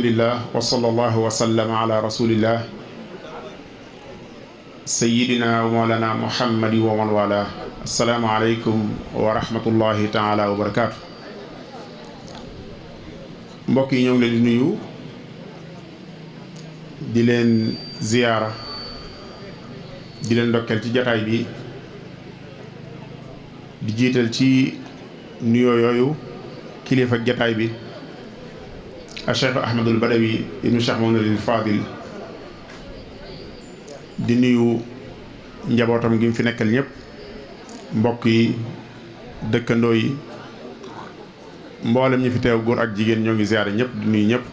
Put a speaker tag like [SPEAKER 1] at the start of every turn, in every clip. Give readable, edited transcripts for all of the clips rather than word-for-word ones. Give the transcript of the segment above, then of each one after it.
[SPEAKER 1] alhamdulillah wa sallallahu wa sallama ala rasulillah sayyidina wa mawlana muhammadi wa man wala. assalaamu aleykum wa rahmatullahi taala wa barakaatu. mbokk yi ñoo ngi leen di nuyu di leen ziyaara di leen ndokkeel ci jataay bi di jiital ci nuyoo yooyu kilifa jataay bi a Cheikh Ahmadul Badawi ibnu Cheikh Mamadul Fadil di nuyu njabootam gi mu fi nekkal ñëpp, mbokk yi, dëkkandoo yi, mboolem ñi fi teew góor ak jigéen ñoo ngi ziyaare ñëpp di nuyu ñëpp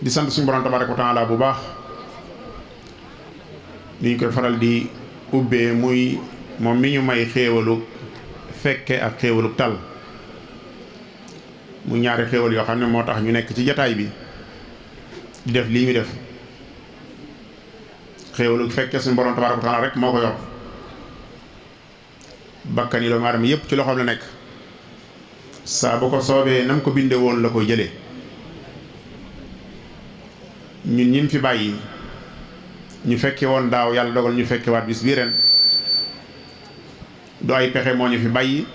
[SPEAKER 1] di sant suñu borom tabaaraka wa taala bu baax ni ñu koy faral di ubbee muy moom mi ñu may xéewalu fekke ak xéewalu tal mu ñaari xéewal yoo xam ne moo tax ñu nekk ci jataay bi di def lii ñu def. xéewalu fekke suñu borom tabaaraka wa taala rek moo ko yor, bakkan yi doomu aadama yépp ci loxoom la nekk, saa bu ko soobee nam ko binde woon la koy jëlee. ñun ñim fi bàyyi ñu fekke woon daaw, yàlla dogal ñu fekke waat bis bii ren, du ay pexe moo ñu fi bàyyi,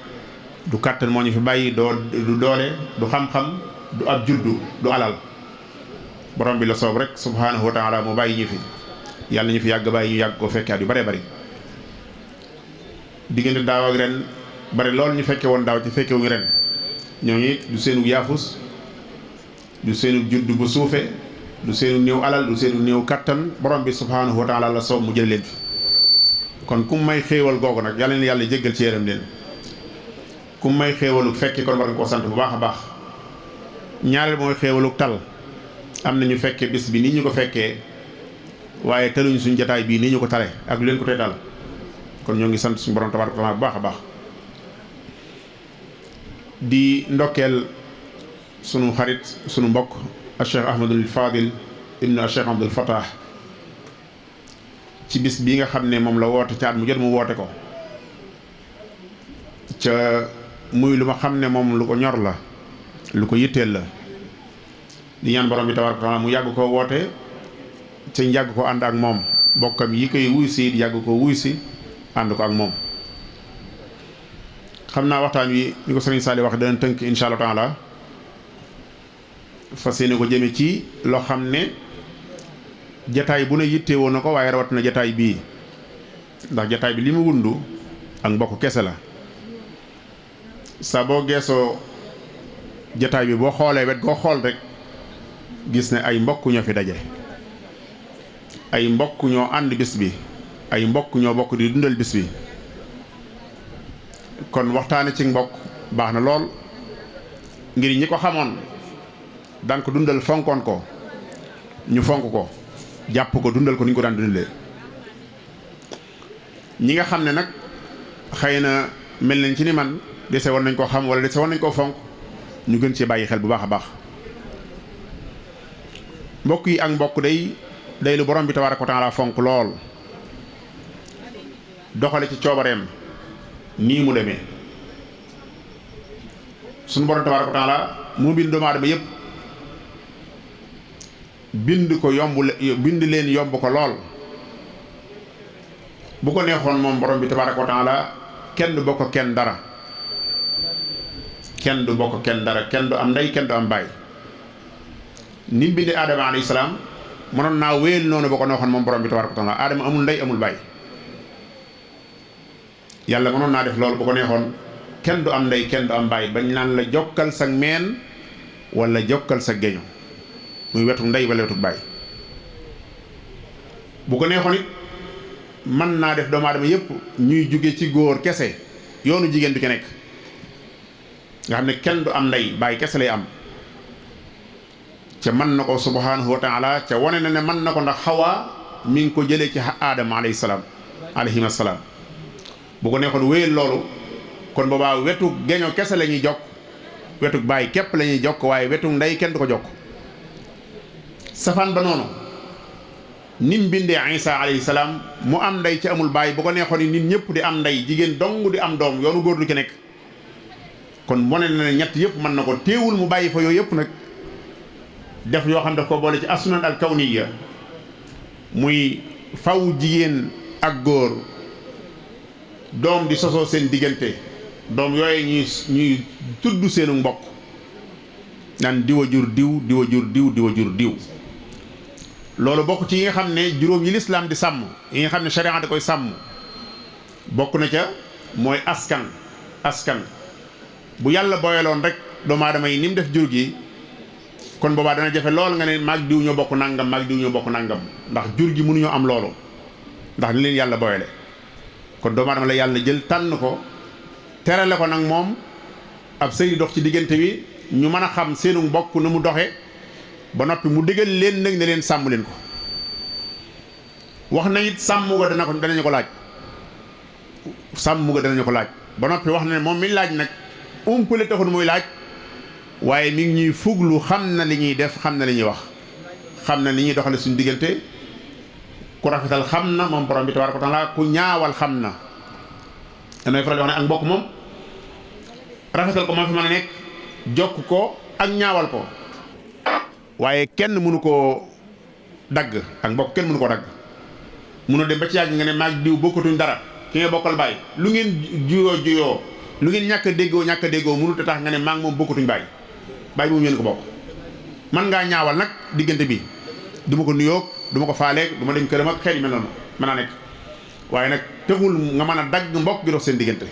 [SPEAKER 1] du kàttan moo ñu fi bàyyi, du doole, du xam-xam, du ab juddu, du alal. borom bi la soob rek subhaanahu wa taala mu bàyyi ñu fi, yàlla ñu fi yàgg bàyyi ñu yàgg ko fekke at yu bare bari. diggante daaw ak ren bari loolu ñu fekke woon daaw ci fekke wuñu ren, ñooñu it du seenu yaafus, du seenu juddu bu suufe, du seenu néew alal, du seenu néew kàttan. borom bi subhaanahu wa taala la soob mu jël leen fi. kon ku may xéewal googu nag yàlla na yàlla jéggal ci yaram leen. ku may xéewalu fekke kon war nga koo sant bu baax a baax. ñaareel mooy xéewalu tal. am na ñu fekke bis bi nii ñu ko fekkee, waaye taluñ suñ jataay bii nii ñu ko tale ak lu leen ko tey dal. kon ñoo ngi sant suñu borom tabaaraka wa taala bu baax a baax. di ndokkeel sunu xarit sunu mbokk a Cheikh Ahmadul Fadil ibnu a Cheikh Abdul Fatah ci bis bii nga xam ne moom la woote ca at mu jot mu woote ko ca muy lu ma xam ne moom lu ko ñor la, lu ko yitteel la. di ñaan borom bi tabaaraka wa taala mu yàgg koo woote ca yàgg ko ànd ak moom, bokkam yi koy wuy si di yàgg ko wuy si ànd ko ak moom. xam naa waxtaan wi ni ko sëriñ Saliou wax dana tënk insha Allah taala, fas yéene ko jëme ci loo xam ne jataay bu ne yittee woon na ko, waaye rawat na jataay bii, ndax jataay bi li mu wundu ak mbokk kese la. saa boo geesoo jataay bi boo xoolee wet goo xool rek gis ne ay mbokk ñoo fi daje, ay mbokk ñoo ànd bis bi, ay mbokk ñoo bokk di dundal bis bi. kon waxtaane ci mbokk baax na lool, ngir ñi ko xamoon daan ko dundal fonkoon ko, ñu fonk ko jàpp ko dundal ko ni ñu ko daan dundalee. ñi nga xam ne nag xëy na mel nañ ci ni man dese woon nañ koo xam wala dese woon nañ koo fonk, ñu gën cee bàyyi xel bu baax a baax. mbokk yi ak mbokk day lu borom bi tabaaraka wa taala fonk lool, doxale ci coobareem nii mu demee. suñu borom tabaaraka wa taala mu bind doomu aadama yépp, bind ko bind leen yomb ko lool. bu ko neexoon moom borom bi tabaaraka wa taala kenn du bokk kenn dara, kenn du bokk kenn dara, kenn du am ndey kenn du am baay. ni mu bindee Adama alayhi salaam mënoon naa wéyal noonu ba ko neexoon moom borom bi tabaaraka wa taala. Adama amul ndey amul baay, yàlla mënoon naa def loolu bu ko neexoon kenn du am ndey kenn du am baay, bañ naan la jokkal sa meen wala jokkal sa geño, muy wetu ndey wala wetu baay. bu ko neexoon it mën naa def doomu aadama yépp ñuy jóge ci góor kese, yoonu jigéen du ci nekk, nga xam ne kenn du am ndey baay kese lay am. ca mën na ko subhaanahu wa taala, ca wane na ne mën na ko, ndax Xawaa mi ngi ko jëlee ci Aadama alayhi salaam alayhim assalaam. bu ko neexoon wéyal loolu, kon boobaa wetu geño kese la ñuy jokk, wetu baay képp la ñuy jokk, waaye wetu ndey kenn du ko jokk. safaan ba noonu nim bindee Isa alayhi salaam mu am ndey ci amul baay, bu ko neexoon nit ñëpp di am ndey, jigéen dong di am doom, yoonu góor du ci nekk. kon wane na ne ñett yëpp mën na ko téewul mu bàyyi fa yooyu yëpp nag def yoo xam ne daf ko boole ci as-sunan al-kawniya muy faw jigéen ak góor doom di sosoo seen diggante doom yooyu ñuy tudd seenu mbokk naan diwa jur diw diwa jur diw diwa jur diw loolu bokk ci yi nga xam ne juróom yi lislaam di sàmm yi nga xam ne sharia da koy sàmm bokk na ca mooy askan bu yàlla booyaloon rek doomu aadama yi ni mu def jur gi kon boobaa dana jafe lool nga ne maag diw ñoo bokk nangam maag diw ñoo bokk nangam ndax jur gi mënuñoo am loolu ndax ni leen yàlla booyale kon doomu aadama la yàlla jël tànn ko terale ko nag moom ab sëy dox ci diggante bi ñu mën a xam seenu mbokk na mu doxe ba noppi mu digal leen nag ne leen sàmm leen ko wax na it sàmm ga danañu ko laaj sàmm ga danañu ko laaj ba noppi wax na ne moom mi laaj nag umpale taxul muy laaj waaye mi ngi ñuy fuglu xam na li ñuy def xam na li ñuy wax xam na li ñuy doxale suñu diggante ku rafetal xam na moom borom bi tabaaraka wa taala ku ñaawal xam na damay faral di wax ne ak mbokk moom rafetal ko moo fi mën a nekk jokk ko ak ñaawal ko waaye kenn mënu koo dagg ak mbokk kenn mënu koo dagg mënu dem ba ci yàgg nga ne maag diw bokkatuñ dara ki nga bokkal bàyyi lu ngeen juyoo lu ngeen ñàkk a déggoo mënut a tax nga ne maag moom bokkatuñ bàyyi moom ñeen ko bokk man ngaa ñaawal nag diggante bi du ma ko nuyoog du ma ko faaleeg du ma dem këram ak xeet yi mel noonu mën naa nekk waaye nag texul nga mën a dagg mbokk gi dox seen diggante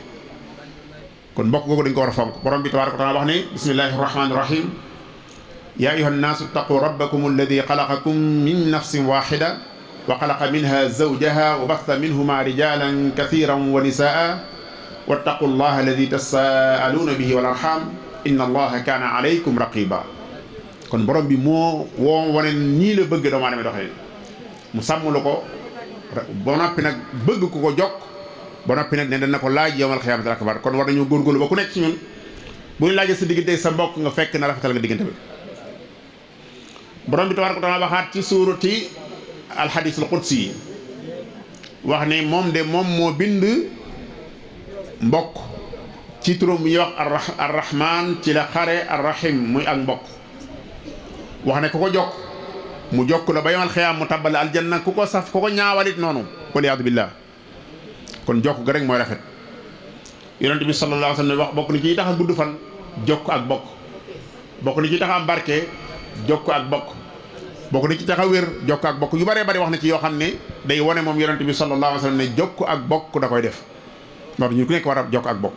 [SPEAKER 1] kon mbokk googu dañ ko war a fonk borom bi tabaaraka wa taala wax ne bismillahi rahmaani rahim yaa ayyuha nnaasu ttaqu rabbakum alladi xalaqakum min nafsin waxida wa xalaqa minha zawjaha wa basta minhuma rijalan kathiran wa nisaa wattaqu llaha alladi tasaaluuna bihi wal arham inna allaha kaana alaykum raqiba kon borom bi moo wane nii la bëgg doomu aadama doxee mu sàmm la ko ba noppi nag bëgg ku ko jokk ba noppi nag ne dana ko laaj yawmal xiyaamatil akbar kon war nañoo góorgóorlu ba ku nekk ci ñun bu ñu laajee sa diggante sa mbokk nga fekk na rafetal nga diggante bi borom bi tabaaraka wa taala waxaat ci suurati alxadiisul qudsi yi wax ne moom de moom moo bind mbokk ci turam bu ñuy wax arrahman ci la xare arrahim muy ak mbokk wax ne ku ko jokk mu jokk la ba yawmal xiyaam mu tabbal aljanna ku ko saf ku ko ñaawalit noonu waliyaadu billah kon jokk ga rek mooy rafet yonent bi sallallahu alayhi wa sallam wax bokk ni ci tax a gudd fan jokk ak bokk bokk ni ci tax a am barke jokk ak bokk bokk ni ci tax a wér jokk ak bokk yu bëree bëri wax na ci yoo xam ne day wone moom yonent bi sallallahu alayhi wa sallam ne jokk ak bokk da koy def moo tax ñu ku nekk war a jokk ak bokk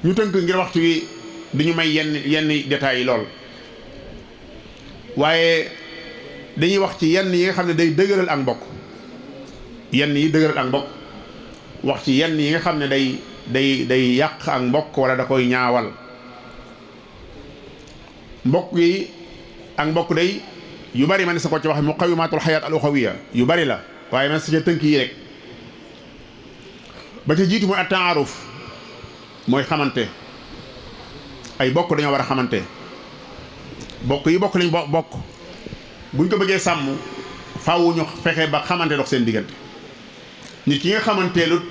[SPEAKER 1] ñu tënk ngir waxtu wi du ñu may yenn détails yi lool waaye dañuy wax ci yenn yi nga xam ne day dëgëral ak mbokk yenn yi dëgëral ak mbokk wax ci yenn yi nga xam ne day yàq ak mbokk wala da koy ñaawal mbokk yi ak mbokk day yu bari man sa ko ci wax muqawimatul xayaat al uxawiya yu bari la waaye man sa ca tënk yi rek ba ca jiitu mooy at-taaruf mooy xamante ay bokk dañoo war a xamante bokk yi bokk lañ bokk buñ ko bëggee sàmm faaw ñu fexe ba xamante dox seen diggante nit ki nga xamanteelut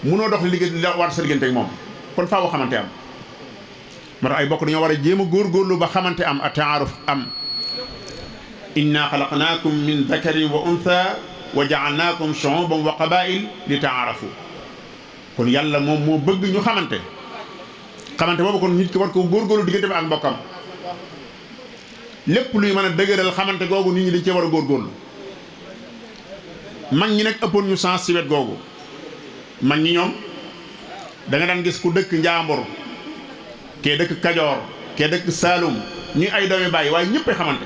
[SPEAKER 1] mënoo dox li liggéey la war sa diggante ak moom kon faaw xamante am moo tax ay bokk dañoo war a jéem a góorgóorlu ba xamante am at-taaruf am inna xalaqnaakum min dakarin wa untha wa jaalnaakum shuuban wa qabaa'il li taarafu kon yàlla moom moo bëgg ñu xamante boobu kon nit ki war ko góorgóorlu diggante bi ak mbokkam lépp luy mën a dëgëral xamante googu nit ñi dañ cee war a góorgóorlu mag ñi nag ëppoon ñu sens ci wet googu mag ñi ñoom da nga daan gis ku dëkk Njaambur kee dëkk Kajoor kee dëkk Saalum ñuy ay doomi bàyyi waaye ñëpp ay xamante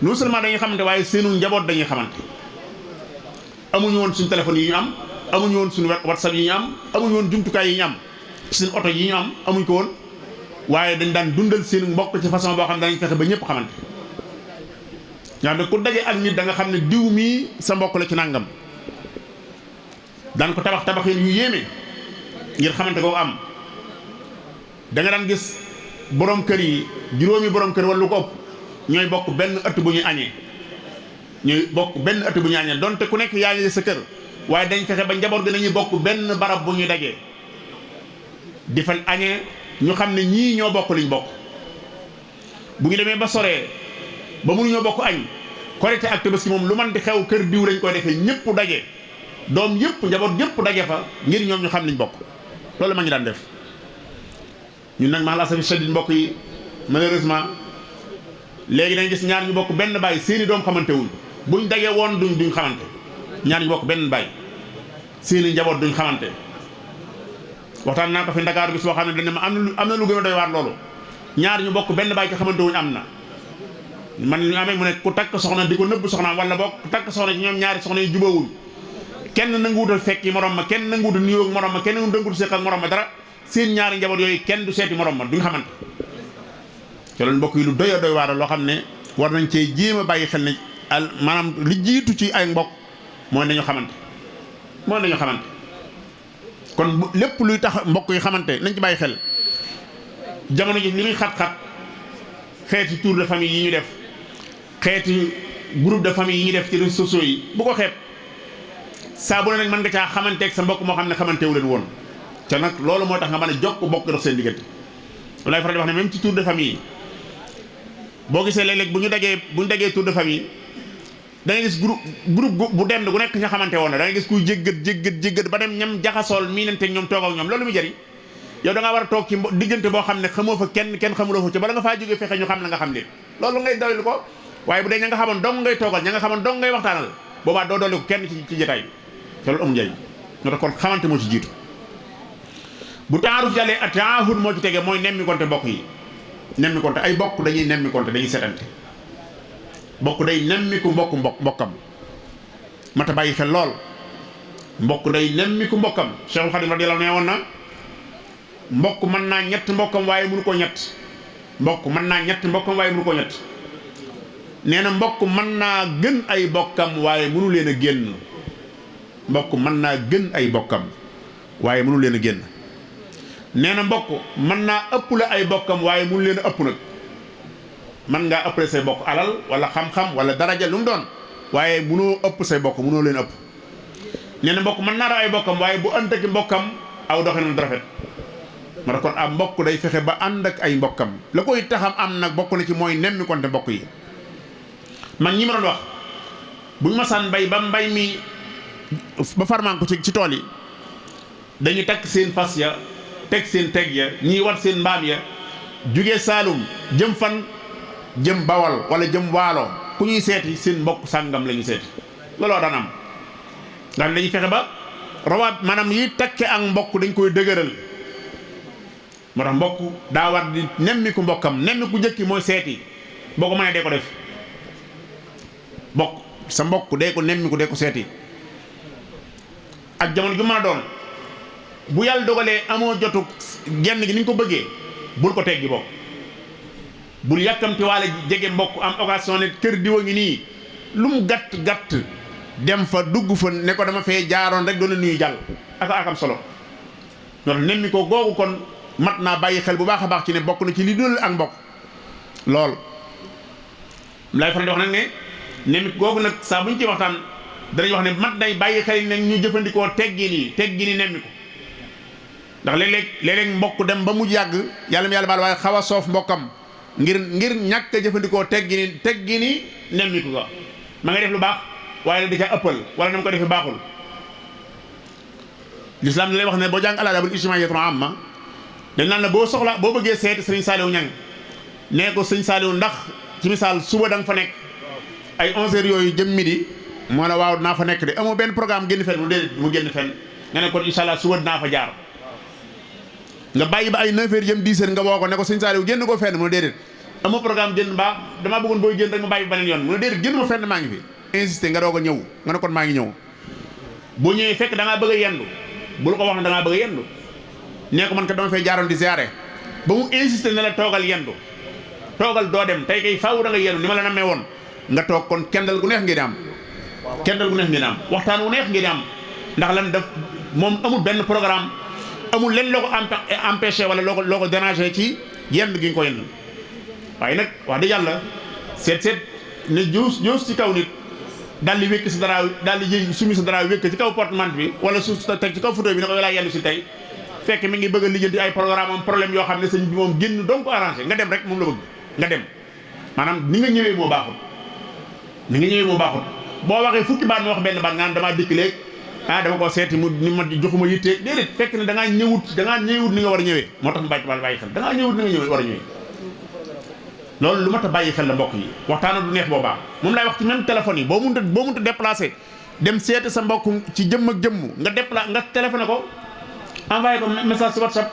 [SPEAKER 1] non seulement dañuy xamante waaye seenu njaboot dañuy xamante amuñu woon suñu téléphone yi ñu am amuñu woon suñu whatsapp yi ñu am amuñu woon jumtukaay yi ñu am seen oto yi ñu am amuñ ko woon waaye dañ daan dundal seen mbokk ci façon boo xam ne danañ fexe ba ñëpp xamante ñoo xam ne ku daje ak nit da nga xam ne diw mii sa mbokk la ci nàngam daan ko tabaxin yu yéeme ngir xamante koo am da nga daan gis borom kër yi juróomi borom kër wala lu ko ëpp ñooy bokk benn ëtt bu ñuy añee donte ku nekk yaa ngi sa kër waaye dañ fexe ba njaboot gi nañuy bokk benn barab bu ñuy dajee di fa añee ñu xam ne ñii ñoo bokk liñ bokk. bu ñu demee ba soree ba mënuñoo bokk añ Korite ak Tabaski moom lu man di xew kër diw lañ koy defee ñëpp daje doom yëpp njaboot yëpp daje fa ngir ñoom ñu xam liñ bokk loolu ma ñu daan def. ñun nag maal asafi shadid mbokk yi malheureusement léegi dañ gis ñaar ñu bokk benn baay seeni doom xamante wuñ buñ dagee woon duñ xamante ñaar ñu bokk benn baay seeni njaboot duñ xamante. waxtaan naa ko fi Ndakaaru bis boo xam ne dañ ne ma am na lu gën a doy waar loolu ñaar ñu bokk benn baay ci xamante wuñ am na. man ñu amee mu ne ku takk soxna di ko nëbb soxnaam wala boog ku takk soxna ci ñoom ñaari soxna yi jubawuñ kenn nanguwutal fekki morom ma kenn nanguwutal nuyoo ak morom ma kenn nanguwutal seq ak morom ma dara seen ñaari njaboot yooyu kenn du seeti morom ma duñ xamante. te loolu mbokk yi lu doy doy waar loo xam ne war nañ cee jéem a bàyyi xel ne maanaam li jiitu ci ay mbokk mooy nañu xamante kon lépp luy tax mbokk yi xamante nañ ci bàyyi xel. jamono ji li muy xat-xat xeeti tour de famille yi ñu def xeeti groupe de famille yi ñu def ci réseaux sociaux yi bu ko xeeb saa bu ne nag mën nga caa xamanteeg sa mbokk moo xam ne xamantewu leen woon te nag loolu moo tax nga mën a jokk bokk dox seen diggante. walaay faral di wax ne même ci tour de famille yi boo gisee léeg-léeg bu ñu dagee tour de famille da ngay gis groupe bu dem gu nekk nga xamante woon na da ngay gis kuy jéggat ba dem ñam jaxasool miinanteeg ñoom toog ak ñoom loolu muy jëriñ. yow da ngaa war a toog ci diggante boo xam ne xamoo fa kenn xamuloo fa ci bala nga faa jógee fexe ñu xam la nga xam leen loolu ngay doylu ko waaye bu dee ña nga xamoon dong ngay toogal ña nga xamoon dong ngay waxtaanal boobaa doo dolli ko kenn ci jotaay bi te loolu amul njëriñ ñoo tax kon xamante moo ci jiitu. bu taaruf jàllee ak taahud moo ci tege mooy nemmi konte mbokk yi nemmi konte ay bokk dañuy nemmi konte dañuy setante bokk day nemmiku mbokkam mata bàyyi xel lool mbokk day nemmiku mbokkam Cheikhul Khadim radiyallahu anhu nee woon na mbokk mën naa ñett mbokkam waaye mënu ko ñett mbokk mën naa ñett mbokkam waaye mënu ko ñett nee na mbokk mën naa gën ay bokkam waaye mënu leen a génn mbokk mën naa gën ay bokkam waaye mënu leen a génn nee na mbokk mën naa ëpp la ay bokkam waaye mënu leen a ëpp nag mën ngaa ëppale say bokk alal wala xam-xam wala daraja lu mu doon waaye mënoo ëpp say bokk mënoo leen ëpp nee na mbokk mën naa raw ay bokkam waaye bu ànd ak mbokkam aw doxinam du rafet. ma ne kon am mbokk day fexe ba ànd ak ay mbokkam la koy taxam am nag bokk na ci mooy nemmi konte mbokk yi man ñi ma doon wax buñ masaan bay ba mbay mi ba farmaan ko ci tool yi dañu takk seen fas ya teg seen teg ya ñii wat seen mbaam ya jugee Saalum jëm fan jëm Bawol wala jëm Waalo ku ñuy seeti seen mbokk sàngam la ñu seeti looloo daan am nga xam ne dañuy fexe ba rawaat maanaam yi takke ak mbokk dañ koy dëgëral moo tax mbokk daa war di nemmiku mbokkam nemmiku njëkki mooy seeti boo ko mënee dee ko def bokk sa mbokk dee ko nemmiku dee ko seeti ak jamono ju mën a doon bu yàlla dogalee amoo jotu genn gi ni nga ko bëggee bul ko teggi bokk bul yàkkamti waale jege mbokk am occasion ne kër diwa ngi nii lu mu gàtt dem fa dugg fa ne ko dama fee jaaroon rek doon na nuyu jàll akam solo ñoo tax nemmi ko googu kon mat naa bàyyi xel bu baax a baax ci ne bokk na ci li dul ak mbokk lool lay faral di wax nag ne nemmi googu nag saa bu ñu ci waxtaan danañ wax ne mat day bàyyi xel ne ñu jëfandikoo teggini nemmi ko ndax léeg-léeg mbokk dem ba mu yàgg yàlla baal waaye xaw a soof mbokkam ngir ñàkk a jëfandikoo teggini nemmi ko ma nga def lu baax waaye nag da ca ëppal wala na mu ko defee baaxul. l'islam lay wax ne boo jàng al-aadaabul ijtimaa'iyya amma dañ naan la boo bëggee seeti sëriñ Saliou Niang nee ko sëriñ Saliou ndax ci misaal suba da nga fa nekk ay 11h yooyu jëm midi moo ne waaw dinaa fa nekk de amoo benn programme génn fenn mu déedéet mu génn fenn nga ne kon incha allah suba dinaa fa jaar nga bàyyi ba ay 9h jëm 10h nga woo ko ne ko sëriñ Saliou génn ko fenn mu ne déedéet amoo programme génn mbaa damaa bëggoon booy génn rek ma bàyyi ba beneen yoon mu ne déedéet génn ma fenn maa ngi fi insisté nga doog a ñëw nga ne kon maa ngi ñëw boo ñëwee fekk da ngaa bëgg a yendu bul ko wax ne da ngaa bëgg a yendu nee ko man kat dama fay jaaroon di ziare ba mu insisté ne la toogal yendu toogal doo dem tey kay faaw da nga yendu ni ma la namee woon nga toog kon kendal gu neex ngeen am kendal gu neex ngeen am waxtaan wu neex ngeen am ndax lan def moom amul benn programme amul leen loo ko empêché wala loo ko dérangé ci yendu gi nga ko yendu waaye nag wax dëgg yàlla seet ne joos ci kaw nit daal di wékk sa dara wékk ci kaw portement bi wala suuf teg ci kaw photo bi ne ko yow laa yendu si tey fekk mi ngi bëgg a lijjanti ay programme am problème yoo xam ne sëñ bi moom génn donc ko arrangé nga dem rek moom la bëgg nga dem maanaam ni nga ñëwee moo baaxul boo waxee fukki baat ma wax benn baat nga naan damaa dikk léegi dama ko seeti mu ni ma joxuma yitteeg déedéet fekk ne da ngaa ñëwut ni nga war a ñëwee moo tax mu bàyyi xel da ngaa ñëwut ni nga ñëwee war a ñëwee loolu lu mat a bàyyi xel la mbokk yi waxtaana du neex boobaa moom laay wax ci même téléphone yi boo munta déplacé dem seeti sa mbokk ci jëmm ak jëmm nga téléphoné ko envoyé ko message ci WhatsApp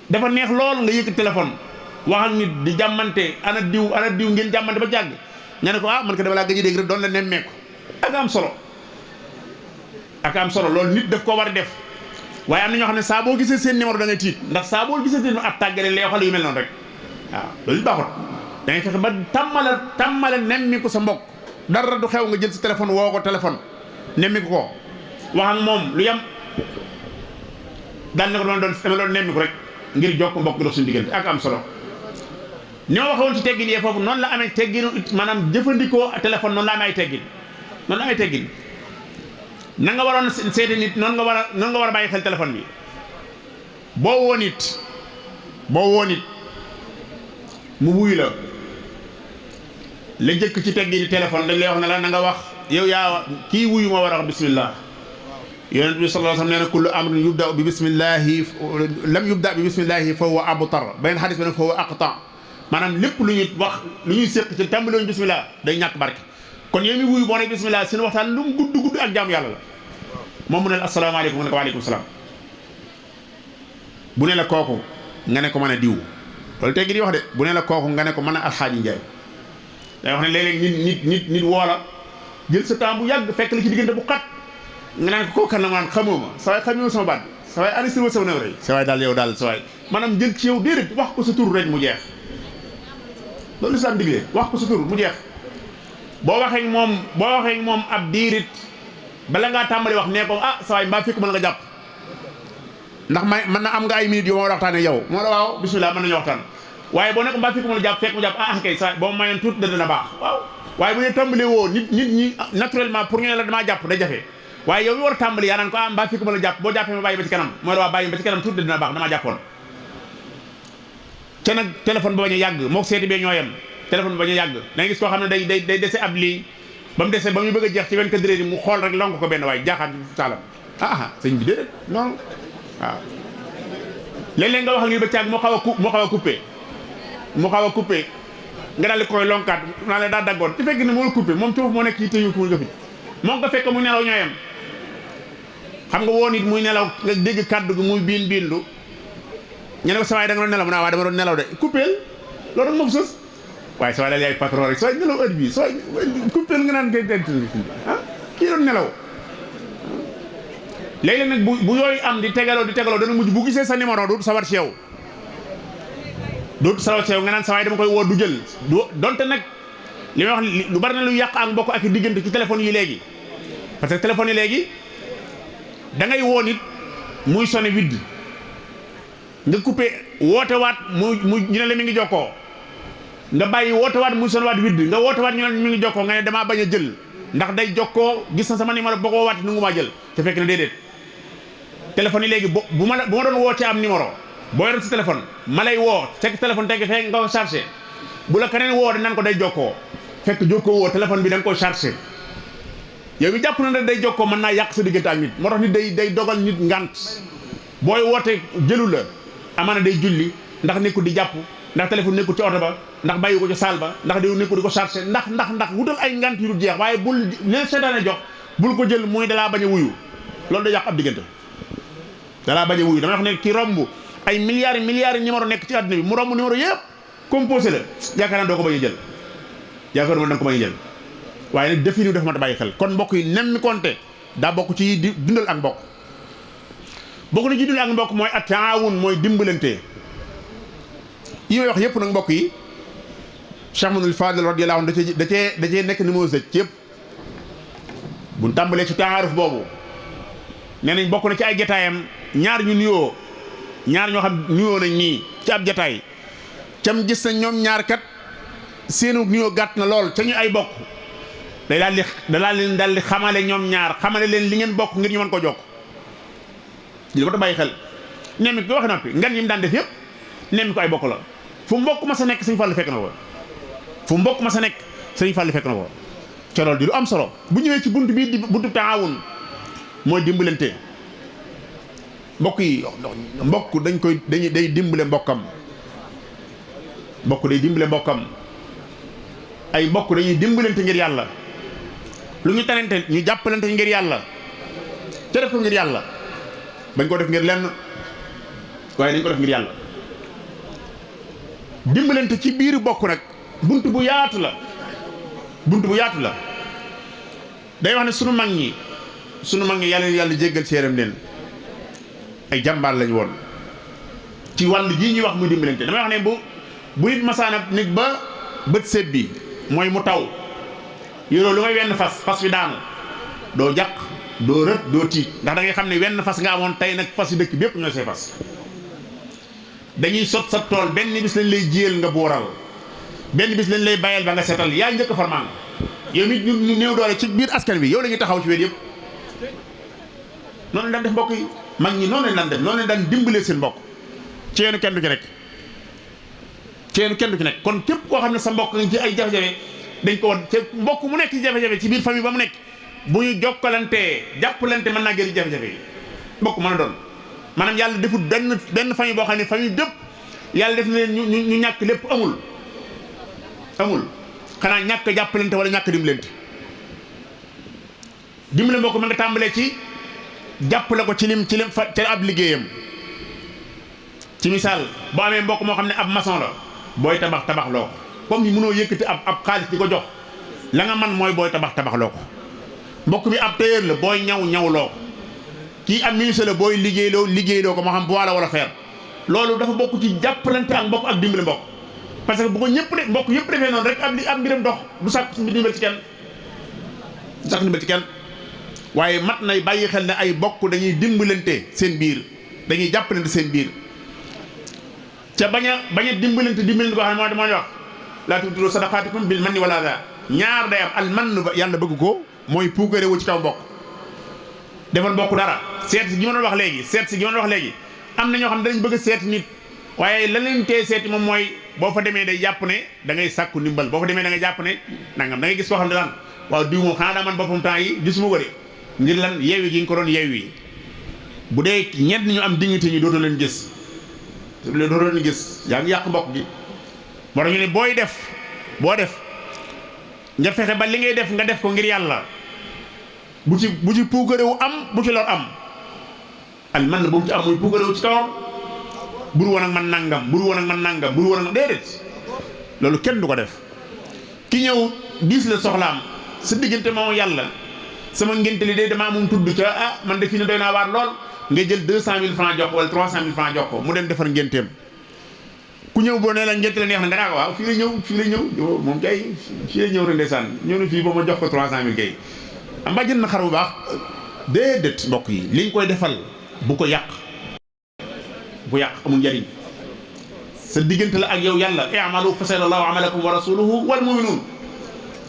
[SPEAKER 1] dafa neex lool nga yëkk téléphone wax ak nit di jàmmante ana diw ngeen jàmmante ba jàgg nga ne ko man ko dama laa gëj a dégg rek doon la nemmeeku ak am solo loolu nit daf koo war a def waaye am na ñoo xam ne saa boo gisee seen numéro da ngay tiit ndax saa boo gisee seen ab tàggale lay waxal yu mel noonu rek waaw loolu baaxut da ngay fexe ba tàmmale nemmiku sa mbokk dara du xew nga jël sa téléphone woo ko téléphone nemmiku ko wax ak moom lu yam daan na ko dama doon nemmiku rek ngir jokk mbokk dox suñu diggante ak am solo ni ma waxoon ci teggin yee foofu noonu la amee tegginu maanaam jëfandikoo téléphone noonu la amee ay teggin na nga waroon seeti nit noonu nga war a bàyyi xel téléphone bi boo woo nit mu wuyu la jëkk ci teggini téléphone dañ lay wax ne la na nga wax yow yaa kii wuyu moo war a wax bismillah yonent bi sallallahu alayhi wasallam nee na kullu amrin yubda bi bismillahi lam yubda bi bismillahi fa huwa abtar beneen xadis beneen fa huwa aqta maanaam lépp lu ñuy wax lu ñuy séq ci tàmbali wuñu bismillah day ñàkk barke kon yow mi wuyu boo ne bismillah seen waxtaan lu mu gudd ak jaamu yàlla la moom mu ne la asalaamaaleykum nga ne ko waaleykum salaam bu ne la kooku nga ne ko mën a diw loolu teggi di wax de bu ne la kooku nga ne ko mën a alxaaji Njaay day wax ne léeg-léeg nit woola jël sa temps bu yàgg fekk la ci diggante bu xat nga naan ko kooku kan la ma naan xamoo ma sa waay xamoo sama baat bi sa waay anistir wa sama new rey sa waay daal yow daal sa waay maanaam jël ci yow déedéet wax ko sa tur rek mu jeex loolu lislaam digle wax ko sa tur mu jeex boo waxee moom ab diirit bala ngaa tàmbali wax nee ko sa waay mbaa fekk mën nga jàpp ndax mën na am nga ay minutes yu ma war a waxtaanee yow moo la waaw bismillah mën nañu waxtaan waaye boo nekk mbaa fekk mën a jàpp fekk mu jàpp kay sa boo mayoon tuut dana baax waaw waaye bu ñu tàmbalee woo nit ñi naturellement pour ñu ne la damaa jàpp day jafe waaye yow mi war a tàmbali yaa naan ko mbaa fekk mën a jàpp boo jàppee ma bàyyi ba ci kanam moo la waa bàyyi ba ci kanam tuut dana baax damaa jàppoon te nag téléphone ba bañ a yàgg mook seeti bee ñoo yem téléphone ba bañ a yàgg da ngay gis koo xam ne day dese ab lii ba mu dese ba muy bëgg a jeex ci 24 heures yi mu xool rek lonk ko benn waaye jaaxaat saalam sëñ bi déedéet noonu waaw léeg-léeg nga wax ak lii ba caag moo xaw a coupé nga daal di koy lonkaat naa la daa daggoon ci fekk ne moo la coupé moom ci moo nekk yi téyu ko nga fi moom nga fekk muy nelaw ñooyam xam nga woo nit muy nelaw nga dégg kàddu gi muy biinlu ñu ne ko sa waay da nga doon nelaw mu ne waaw dama doon nelaw de coupéel loolu rek moo fi sës waaye sa waay daal yaay patron rek sa waay nelaw heure bii sa waay coupéel nga naan ngay kii doon nelaw léeg-léeg nag bu yooyu am di tegaloo dana mujj bu gisee sa numéro dootu sawar ci yow nga naan sa waay dama koy woo du jël donte nag li may wax lu bari na lu yàq ak mbokk ak diggante ci téléphone yi léegi parce que téléphone yi léegi da ngay woo nit muy sonné vide nga coupé woote waat mu ñu ne la mi ngi jokkoo nga bàyyi woote waat muy sonné waat vide nga woote waat ñu ne mi ngi jokkoo nga ne damaa bañ a jël ndax day jokkoo gis na sama numéro boo ko waat nu ngu maa jël te fekk na déedéet téléphone yi léegi bu ma doon woo ci am numéro boo yoroon si téléphone ma lay woo fekk téléphone teg fekk nga ko chargé bu la keneen woo nan ko day jokkoo fekk jokkoo woo téléphone bi da nga ko chargé yow mi jàpp na ne day jokkoo mën naa yàq sa diggante ak nit moo tax nit day dogal nit ngant booy woote jëlu la amaana day julli ndax nekkul di jàpp ndax téléphone nekkul ci oto ba ndax bàyyi ko ci saal ba ndax day nekkul di ko chargé ndax wutal ay ngant yu dul jeex waaye bul leen seetaane jox bul ko jël muy dalaa bañ a wuyu loolu day yàq ab diggante dalaa bañ a wuyu dama wax ne ki romb ay milliards numéro nekk ci àdduna bi mu romb numéro yëpp composé la yaakaar naa doo ko bañ a jël yaakaar naa da nga ko bañ a jël waaye nag défini dafa ma ta bàyyi xel kon mbokk yi nemmi konte daa bokk ci dundal ak mbokk bokk na ci dundal ak mbokk mooy at-taawun mooy dimbalante yi may wax yëpp nag mbokk yi Cheikh Mouhamadoul Fadel radiyallahu anhu da cee nekk ni moo sëj ci yëpp buñ tàmbalee ci taaruf boobu nee nañ bokk na ci ay jataayam ñaar ñoo xam nuyoo nañ nii ci ab jataay cam gis na ñoom ñaar kat seenu nuyoo gàtt na lool ca ñu ay bokk day daal di xamale ñoom ñaar xamale leen li ngeen bokk ngir ñu mën ko jokk li ko ta bàyyi xel nemmi ko waxe noppi ngan yi mu daan def yëpp nemmi ko ay bokk la fu mbokk ma sa nekk sëñ Fallu fekk na ko fu mbokk ma sa nekk sëñ Fallu fekk na ko ca loolu di lu am solo bu ñëwee ci bunt bii di buntu taawun mooy dimbalante mbokk yi mbokk day dimbale mbokkam mbokk day dimbale mbokkam ay mbokk dañuy dimbalante ngir yàlla lu ñu tanante ñu jàppalante ngir yàlla ca def ko ngir yàlla bañ ko def ngir lenn waaye dañ ko def ngir yàlla dimbalante ci biir bokk nag bunt bu yaatu la day wax ne sunu mag ñi yàlla jéggal séeram leen ay jàmbaar lañ woon ci wàll jii ñuy wax muy dimbalante damay wax ne bu nit masaana nit ba bët seet bi mooy mu taw yoroo lu may wenn fas wi daanu doo jàq doo rët doo tiit ndax da ngay xam ne wenn fas nga amoon tey nag fas yi dëkk bépp ñooy say fas dañuy sot sa tool benn bis lañ lay jiyal nga booral benn bis lañ lay bayal ba nga seetal yaa njëkk farmaan yow mi ñu néew doole ci biir askan bi yow la ñuy taxaw ci wet yëpp noonu lañ daan def mbokk yi mag ñi noonu lañ daan def noonu lañ daan dimbalee seen mbokk ci yeenu kenn du ci nekk kon képp koo xam ne sa mbokk nga ci ay jafe-jafe dañ ko war ci mbokk mu nekk ci jafe-jafe ci biir famille ba mu nekk bu ñu jokkalantee jàppalante mën naa gën jafe-jafe yi mbokk mën a doon maanaam yàlla defut benn famille boo xam ne famille bépp yàlla def na leen ñu ñàkk lépp amul xanaa ñàkk jàppalante wala ñàkk dimbalante dimbale mbokk ma nga tàmbalee ci jàppale ko ci lim fa ci ab liggéeyam ci misaal boo amee mbokk moo xam ne ab maçon la booy tabax loo ko comme ni mënoo yëkkati ab xaalis di ko jox la nga man mooy booy tabax loo ko mbokk mi ab tailleur la booy ñaw loo ko kii am ministre la booy liggéeyloo ko moo xam bois la wala fer loolu dafa bokk ci jàppalante ak mbokk ak dimbale mbokk parce que bu ko mbokk yëpp defee noonu rek ab mbiram dox du sàkk ndimbal ci kenn waaye mat nay bàyyi xel ne ay bokk dañuy dimbalante seen biir dañuy jàppalante seen biir ca bañ a dimbalante koo xam ne moo wax laa tubtilu sadaqaatikum bil manni wal adaa ñaar day am al mann ba yàlla bëgg ko mooy puukare wu ci kaw mbokk defal mbokk dara seet si gi ma doon wax léegi am na ñoo xam ne dañ bëgg a seeti nit waaye la leen tee seeti moom mooy boo fa demee day jàpp ne da ngay sàkku ndimbal boo fa demee da ngay jàpp ne nangam da ngay gis koo xam ne daan waaw diw moom xanaa daa man boppam temps yi gisuma ko de ngir lan yeewi gi nga ko doon yeewi bu dee ñett ñu am dignité ñu dootoo leen gis yaa ngi yàq mbokk gi moo tax ñu ne boo def nga fexe ba li ngay def nga def ko ngir yàlla bu ci puukarewu am bu ci lor am al man bu mu ci am muy puukarewu ci kawam buru woon ak man nangam déedéet loolu kenn du ko def ki ñëw diis la soxlaam sa diggante moom yàlla sama ngénte li de damaa moom tudd ca man de fii ne doy naa waar lool nga jël 200 000 francs jox ko wala 300 000 francs jox ko mu dem defar ngénteem ku ñëw boo nee la ngénte la neex na nga naa ko waaw fii la ñëw moom kay fii la ñëw rek ndeysaan ñëw na fii ba ma jox ko 300 000 kay am ba jënd na xar bu baax déedéet mbokk yi li nga koy defal bu ko yàq amul njariñ sa diggante la ak yow yàlla i'malu fa sayarallahu amalakum wa rasuluhu wal mu'minun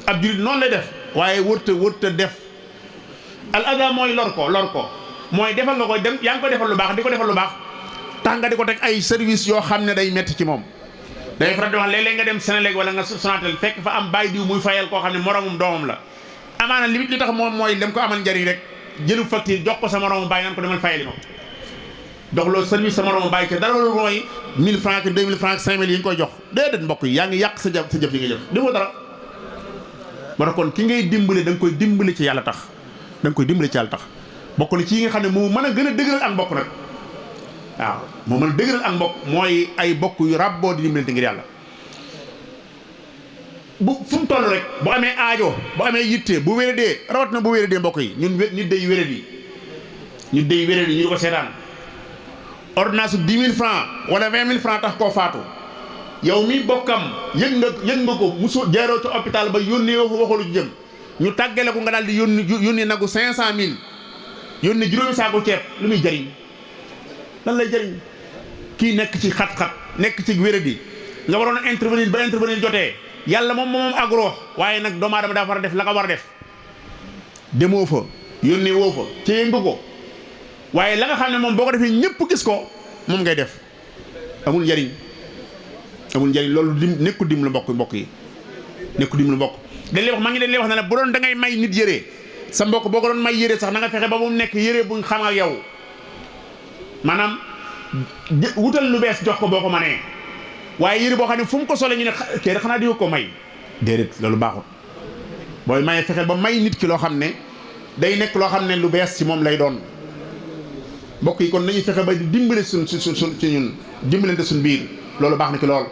[SPEAKER 1] ab julit noonu lay def waaye wërta def al ada mooy lor ko mooy defal nga ko dem yaa ngi ko defal lu baax di ko defal lu baax tax nga di ko teg ay service yoo xam ne day metti ci moom day faral di wax léeg-léeg nga dem Sénélec wala nga Sonatel fekk fa am bàyyi diw muy fayal koo xam ne moromum doomam la amaana li tax moom mooy dem ko amal njariñ rek jëlu facture jox ko sa moromu bàyyi naan ko demal fayali ma dox loolu service sa moromu bàyyi ke dara loolu mooy 1000 francs 2000 francs 5000 yi nga koy jox déedéet mbokk yi yaa ngi yàq sa jëf yi nga jëf defoo dara moo tax kon ki ngay dimbale da nga koy dimbale ci yàlla tax bokk na ci yi nga xam ne moo mën a gën a dëgëral ak mbokk nag waaw moo mën a dëgëral ak mbokk mooy ay bokk yu ràbboo di dimbalante ngir yàlla bu fu mu toll rek bu amee aajo bu amee yitte bu wéradee rawat na bu wéradee mbokk yi nit day wéradi ñu di ko seetaan ordonnance 10 000 francs wala 20 000 francs tax koo faatu yow mi bokkam yëg nga ko musu jaaroo ci hôpital ba yónnee waxalu ci jëm ñu tàggale ko nga daal di yónni nagu 500 000 yónni juróomi saako ceeb lu muy jëriñ lan lay jëriñ kii nekk ci xat-xat nekk ci wéradi nga waroon a intervenir ba intervenir jotee yàlla moom agro waaye nag doomu aadama daa war a def la nga war a def demoo fa yónnee woo fa ci nga ko waaye la nga xam ne moom boo ko defee ñëpp gis ko moom ngay def amul njariñ loolu nekkul dim la mbokk yi nekkul dim la mbokk dañ lay wax maa ngi dañ lay wax ne la bu doon da ngay may nit yére sa mbokk boo ko doon may yére sax na nga fexe ba mu nekk yére buñ xam ak yow maanaam wutal lu bees jox ko boo ko manee waaye yére boo xam ne fu mu ko sole ñu ne kii rek xanaa di ko may déedéet loolu baaxul booy maye fexe ba may nit ki loo xam ne day nekk loo xam ne lu bees ci moom lay doon mbokk yi kon nañu fexe ba dimbale suñ ci ñun dimbalante suñ biir loolu baax na ci lool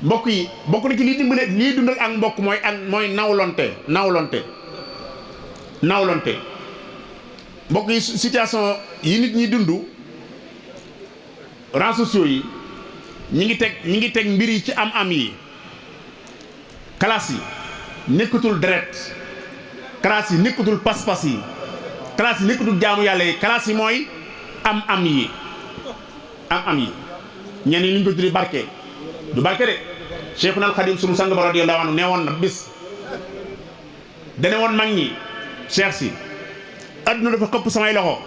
[SPEAKER 1] mbokk yi bokk na ci lii dimbale lii dundal ak mbokk mooy nawlonte mbokk yi situation yi nit ñi dund réseaux sociaux yi ñi ngi teg mbir yi ci am yi classe yi nekkatul deret classe yi nekkatul pas-pas yi classe yi nekkatul jaamu yàlla yi classe yi mooy am yi ñenn ñi ñu ko tuddi barke du barke de Cheikhuna al Khadim sunu sang ba radiyallahu anhu nee woon na bis dane woon mag ñi cheikh si adduna dafa xëpp samay loxo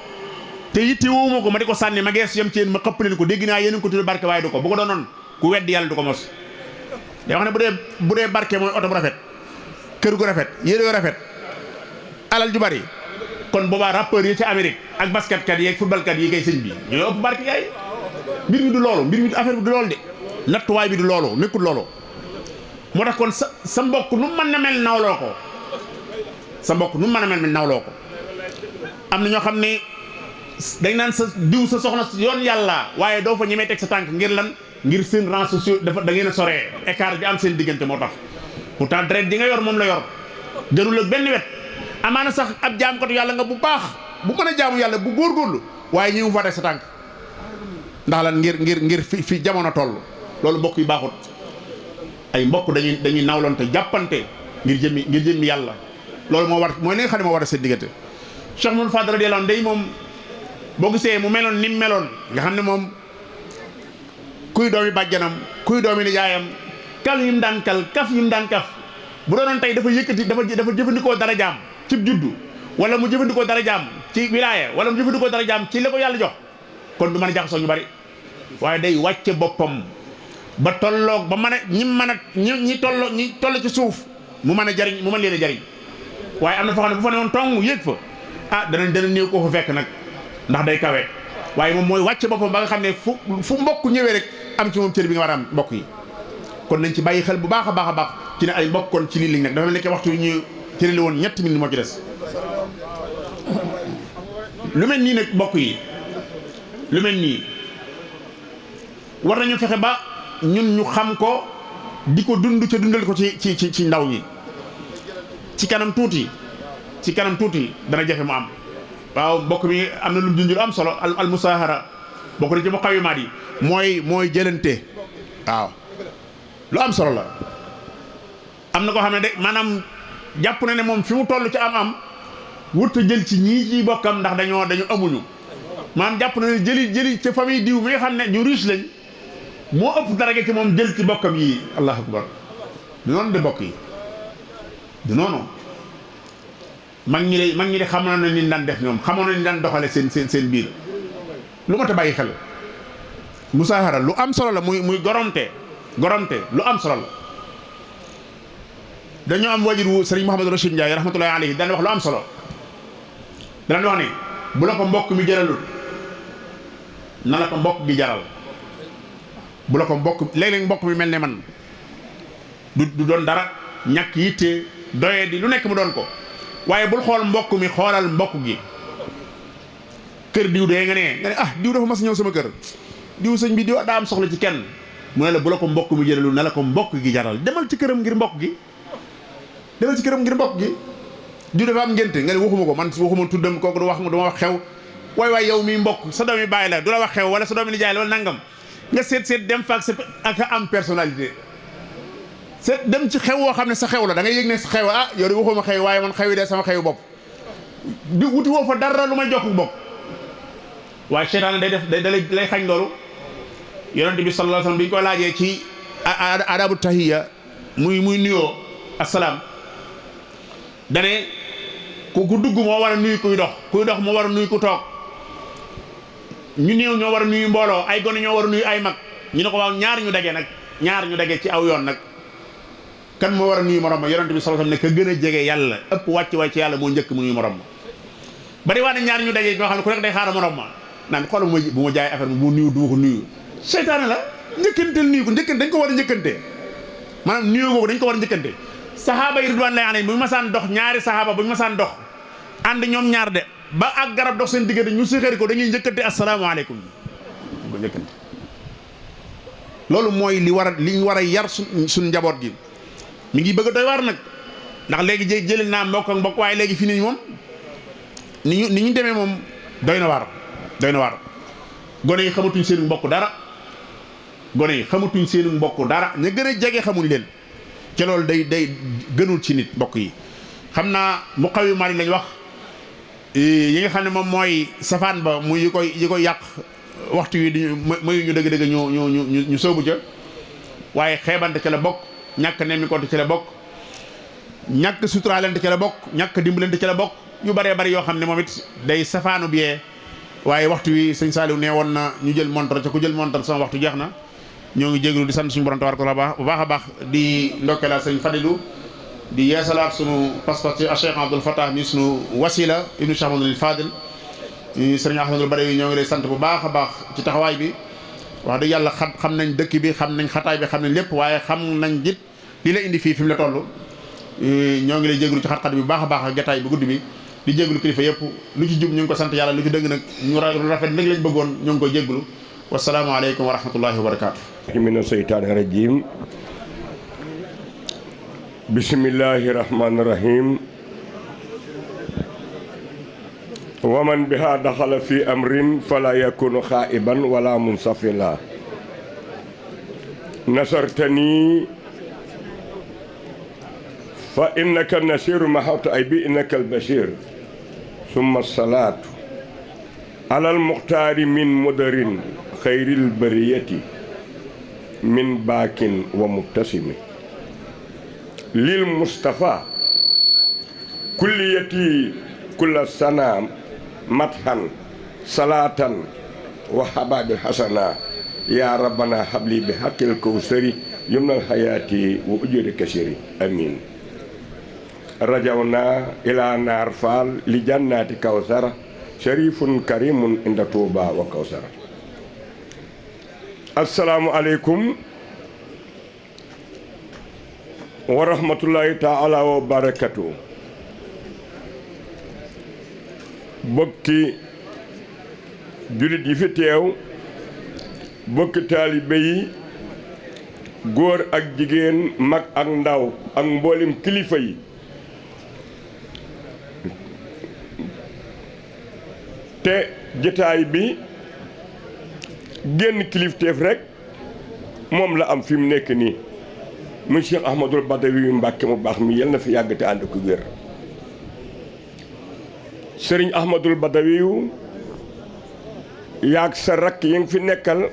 [SPEAKER 1] te yitte woowuma ko ma di ko sànni ma gees yam ci yéen ma xëpp leen ko dégg naa yéen ko tuddi barke waaye du ko bu ko doonoon ku weddi yàlla du ko mos day wax ne bu dee barke mooy oto bu rafet kër gu rafet yére gu rafet alal ju bari kon boobaa rappeur yi ci Amérique ak basketkat yi ak footballkat yi kay sëñ bi ñooy ëpp barke yaay mbir mi du loolu affaire bi du loolu de nattuwaay bi du loolu nekkul loolu moo tax kon sa mbokk nu mën na mel nawloo ko sa mbokk nu mën a mel nawloo ko am na ñoo xam ne dañ naan sa diw sa soxna yoon yàlla waaye doo fa ñemee teg sa tànk ngir lan ngir seen rangs sociaux dafa da ngeen a soree écart bi am seen diggante moo tax pourtant deret di nga yor moom la yor gënul ak benn wet amaana sax ab jaamkatu yàlla nga bu baax bu mën a jaamu yàlla bu góorgóorlu waaye ñi mu fa teg sa tànk ndax lan ngir fi jamono toll loolu mbokk yi baaxut ay mbokk dañuy nawlonte jàppante ngir jëmmi yàlla loolu mooy li nga xam ne moo war a seen diggante Cheikh Mouhamadou Fadal radiyallahu anhu day moom boo gisee mu meloon ni mu meloon nga xam ne moom kuy doomi bàjjanam kuy doomi nijaayam kal yi mu daan kaf yi mu daan kaf bu doonoon tey dafa yëkkati dafa jëfandikoo dara jaam ci juddu wala mu jëfandikoo dara jaam ci wilaaya wala mu jëfandikoo dara jaam ci la ko yàlla jox kon du mën a jaxasoo ñu bari waaye day wàcce boppam ba tolloog ba mën a ñi toll ci suuf mu mën leen a jariñ waaye am na foo xam ne bu fa ne woon tong yéeg fa dana néew koo fa fekk nag ndax day kawe waaye moom mooy wàcce boppam ba nga xam ne fu mbokk ñëwee rek am ci moom cër bi nga war a am mbokk yi kon nañ ci bàyyi xel bu baax a baax ci ne ay mbokk kon ci lii lañ nag dafa nekk waxtu ñu cërale woon ñetti minutes moo ci des lu mel nii nag mbokk yi lu mel nii war nañu fexe ba ñun ñu xam ko di ko dund ca dundal ko ci ndaw ñi ci kanam tuuti dana jafe mu am waaw mbokk mi am na lu junj lu am solo al musaahara bokk na ci muqawimaat yi mooy jëlante waaw lu am solo la am na koo xam ne de maanaam jàpp na ne moom fi mu toll ci am wurta jël ci ñii ci bokkam ndax dañu amuñu maanaam jàpp na ne jëli ci famille diw mi nga xam ne ñu riche lañ moo ëpp daraja ci moom jël ci bokkam yi allahu akbar du noonu de bokk yi du noonu mag ñi de xamoon na ni daan def ñoom xamoon na ni daan doxale seen biir lu ma ta bàyyi xel musaahara lu am solo la muy goromte lu am solo la dañoo am wajur wu Sëriñ Mouhamadou Rachid Ndiaye rahmatullahi alayhi daan wax lu am solo daan wax ne bu la ko mbokk mi jaralul na la ko mbokk gi jaral bu la ko mbokk léeg-léeg mbokk mi mel ne man du doon dara ñàkk yitte doye di lu nekk mu doon ko waaye bul xool mbokk mi xoolal mbokk gi kër diw dee nga ne diw dafa mas ñëw sama kër diw sëñ bi diw daa am soxla ci kenn mu ne la bu la ko mbokk mi jëralu na la ko mbokk gi jaral demal ci këram ngir mbokk gi diw dafa am ngénte nga ne waxuma tuddam kooku du ma wax xew waay yow mi mbokk sa doomi bàyyi la du la wax xew wala sa doomi nijaay la wala nangam nga seet dem faak sa ak am personnalité seet dem ci xew woo xam ne sa xew la da ngay yëg ne sa xew yow de waxuma xew waaye man xew yi de sama xew bopp di wuti woo fa dara lu may jokk bopp waaye seytaane day def da lay xañ loolu yonent bi sallallahu alayhi wasallam bi ñu ko laajee ci adabu tahiyya muy nuyoo asalaam dane ku dugg moo war a nuyu kuy dox moo war a nuyu ku toog ñu néew ñoo war a nuyu mbooloo ay gone ñoo war a nuyu ay mag ñu ne ko waaw ñaar ñu daje ci aw yoon nag kan moo war a nuyu morom ma yonent bi sallallahu alayhi wasallam ne ka gën a jege yàlla ëpp wàcc waay ci yàlla moo njëkk mu nuyu morom ma bari waa ne ñaar ñu daje ñoo xam ne ku nekk day xaaral morom ma naan xoolal bu ma jaay affaire bi bu nuyu du ma ko nuyu seytaane la njëkkanteel nuyu ko njëkkante dañ ko war a njëkkante maanaam nuyu googu dañ ko war a njëkkante sahaaba yi ridwanullahi alayhim bu ñu masaan dox ñaari sahaaba bu ñu masaan dox ànd ñoom ñaar de ba ak garab dox seen diggante ñu séxéri ko dañuy njëkkante asalaamaaleykum ko njëkkante loolu mooy li ñu war a yar suñ njaboot gi mi ngi bëgg a doy waar nag ndax léegi jëlee naa mbokk ak mbokk waaye léegi fii nii moom ni ñu demee moom doy na waar gone yi xamatuñ seen mbokk dara ña gën a jege xamuñ leen ca loolu day gënul ci nit mbokk yi xam naa mu xaw yu mari lañ wax yi nga xam ne moom mooy safaan ba muy yi koy yàq waxtu wi di mayu ñu dëgg-dëgg ñu soobu ca waaye xeebante ca la bokk ñàkk nemmikoonte ca la bokk ñàkk suturaalante ca la bokk ñàkk dimbalante ca la bokk yu bëree bëri yoo xam ne moom it day safaanu biyee waaye waxtu wi sëñ Saliou nee woon na ñu jël montor ca ku jël montor sama waxtu jeex na ñoo ngi jégalu di sant suñu borom tabaaraka wa taala bu baax a baax di ndokkeelaat sëñ Fadilou di yeesalaat sunu pas-pas ci Cheikh Abdoul Fattah mi sunu wasila ibnu Cheikh Mamadou Fadil sëriñ Ahmadul Badawi ñoo ngi lay sant bu baax a baax ci taxawaay bi wax dëgg yàlla xam nañ dëkk bi xam nañ xataay bi xam nañ lépp waaye xam nañ jit li la indi fii fi mu la toll ñoo ngi lay jégalu ci xat-xat bi bu baax a baax ak jataay bu guddi bi di jégalu kilifa yëpp lu ci jub ñu ngi ko sant yàlla lu ci dëgg nag ñu rafet nag lañ bëggoon ñoo ngi koy jégalu wasalaamu aleykum wa rahmatullahi wa barakaatu. mina seytaani rajim bismillahi rahmaani rahim wa man biha daxala fi amrin fala yakunu xaiban wala munsafila nasartani fa innaka nasiru mahawta ay bi innaka albashir summa salaatu alal muxtaari min mudarin xayril bariyati min baakin wa mubtasimi lil mustafa kulliyati kulla sanaam mathan salaatan wa hababil hasana ya rabbana habli bi haqqil kawsari yumnal hayati wa ujuri kasiri amin rajawna ila naar faal li jannati kawsara sharifun karimun inda tuuba wa kawsara assalaamu aleykum wa rahmatullahi taala wa barakatuh bokki jullit yi fi teew bokki taalibe yi góor ak jigéen mag ak ndaw ak mboolem kilifa yi te jataay bi génn kilifteef rek moom la am fi mu nekk nii muy Cheikh Ahmadul Badawi Mbàkke mu baax mi yal na fi yàgg te ànd ko wér sëriñ Ahmadul Badawi yaag sa rakk yi nga fi nekkal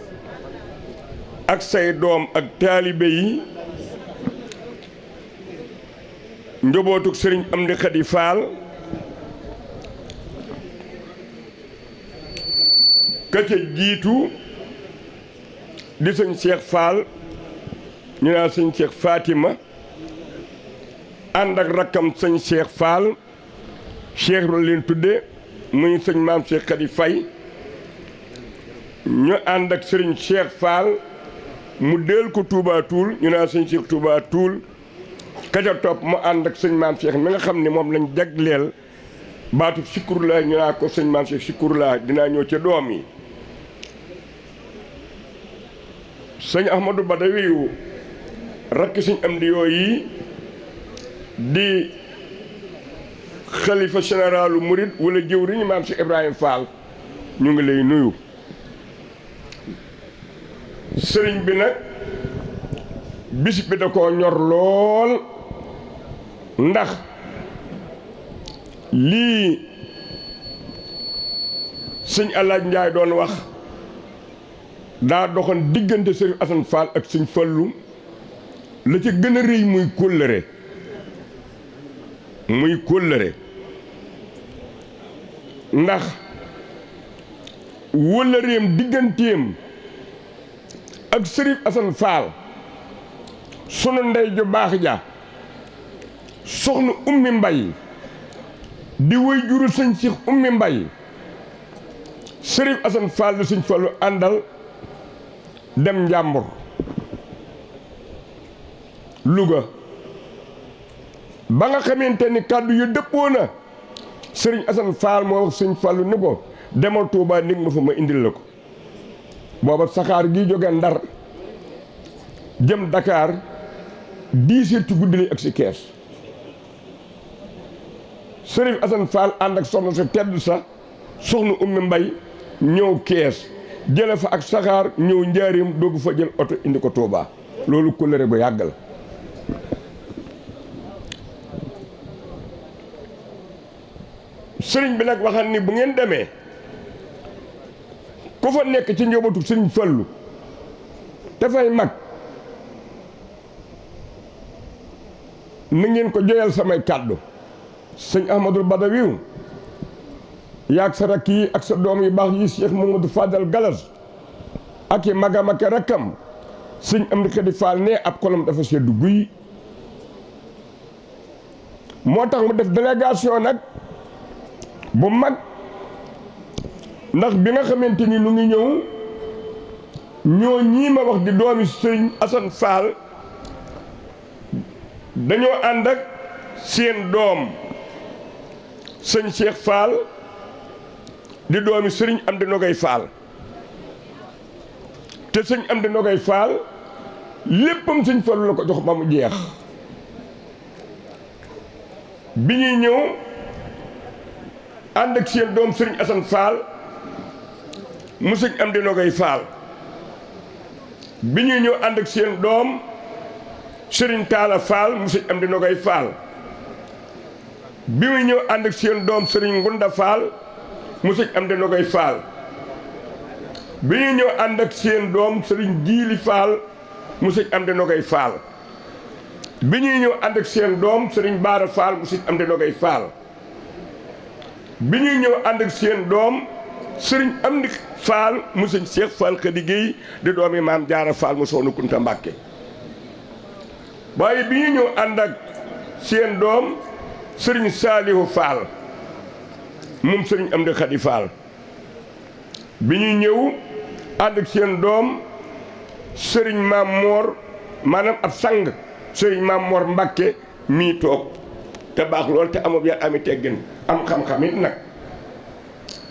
[SPEAKER 1] ak say doom ak taalibe yi njobootuk sëriñ Amdi Xadi Faal ka ca jiitu di sëñ Cheikh Fall ñu naan sëñ Cheikh Fatima ànd ak rakkam sëñ Cheikh Fall Cheikh la leen tudde muy sëñ maam Cheikh Khady Faye ñu ànd ak sëriñ Cheikh Fall mu del ko Touba Toul ñu naan sëñ Cheikh Touba Toul ka ca topp mu ànd ak sëñ maam Cheikh mi nga xam ne moom lañ jagleel baatu Sikurulaa ñu naa ko sëñ maam Cheikh Sikurulaa dinaa ñëw ca doom yi sëñ Ahmadou Badawi rakk sëñ Amdi yooyu di xalifa généralu murid wala jëwriñu maam Cheikh Ibrahima Fall ñu ngi lay nuyu sëriñ bi nag bis bi da koo ñor lool ndax lii sëñ Alaaj Njaay doon wax daa doxoon diggante sëriñ Asan Fall ak sëñ Fallu la ca gën a rëy muy kóllëre ndax
[SPEAKER 2] wëllëreem digganteem ak Sërif Asan Faal sunu ndey ju baax ja soxna Ummi Mbay di way juru sëñ Seex Ummi Mbay Sërif Asan Faal la sëñ Fallu àndal dem Njàmbur Louga ba nga xamante ni kàddu yu dëppoo na Sëriñ Asan Faal moo wax sëñ Fallu ni ko demal Tuubaa nég ma fa ma indil la ko booba saxaar gi jóge Ndar jëm Dakar 10 heures ci guddi lay ak si Kees Sërif Asan Faal ànd ak soxna sa tedd sa soxna Ummi Mbay ñëw Kees jële fa ak saxaar ñëw Njaaréem doogu fa jël oto indi ko Tuubaa loolu kóllëre bu yàgg la sëriñ bi nag waxal ni bu ngeen demee ku fa nekk ci njabootu sëriñ Fallu dafay mag na ngeen ko joyal samay kàddu sëñ Ahmadul Badawiw yaag sa rakk yi ak sa doom yu baax yi Cheikh Mamadou Fadal Galas ak i magam ak rakkam sëñ Amdi Xadi Faal ne ab xolam dafa seddu guy moo tax mu def délégation nag bu mag ndax bi nga xamante ni nu ngi ñëw ñoo ñii ma wax di doomi sëñ Asan Faal dañoo ànd ak seen doom sëñ Cheikh Faal di doomi sëriñ Amdi Nogay Faal te sëñ Amdi Nogay Faal léppam sëñ Fallu la ko jox ba mu jeex bi ñuy ñëw ànd ak seen doom sëriñ Asan Faal mu sëñ Amdi Nogay Faal bi ñuy ñëw ànd ak seen doom sëriñ Taala Faal mu sëñ Amdi Nogay Faal bi muy ñëw ànd ak seen doom sëriñ Ngunda Faal mu sëñ Amdi Nogay Faal bi ñuy ñëw ànd ak seen doom sëriñ Jiili Faal mu sëñ Amdi Nogay Faal bi ñuy ñëw ànd ak seen doom sëriñ Baara Faal mu sëñ Amdi Nogay Faal bi ñuy ñëw ànd ak seen doom sëriñ Amdi Faal mu sëñ Cheikh Faal Xadi Géey di doomi maam Jaara Faal mu soxna Kunta Mbàkke waaye bi ñuy ñëw ànd ak seen doom sëriñ Saalihu Faal moom sëriñ Amdi Xadi Faal bi ñuy ñëw ànd ak seen doom sëriñ Maam Moor maanaam ab sang sëriñ Maam Moor Mbàkke mii toog te baax lool te amul yar ami teggin am xam-xam it nag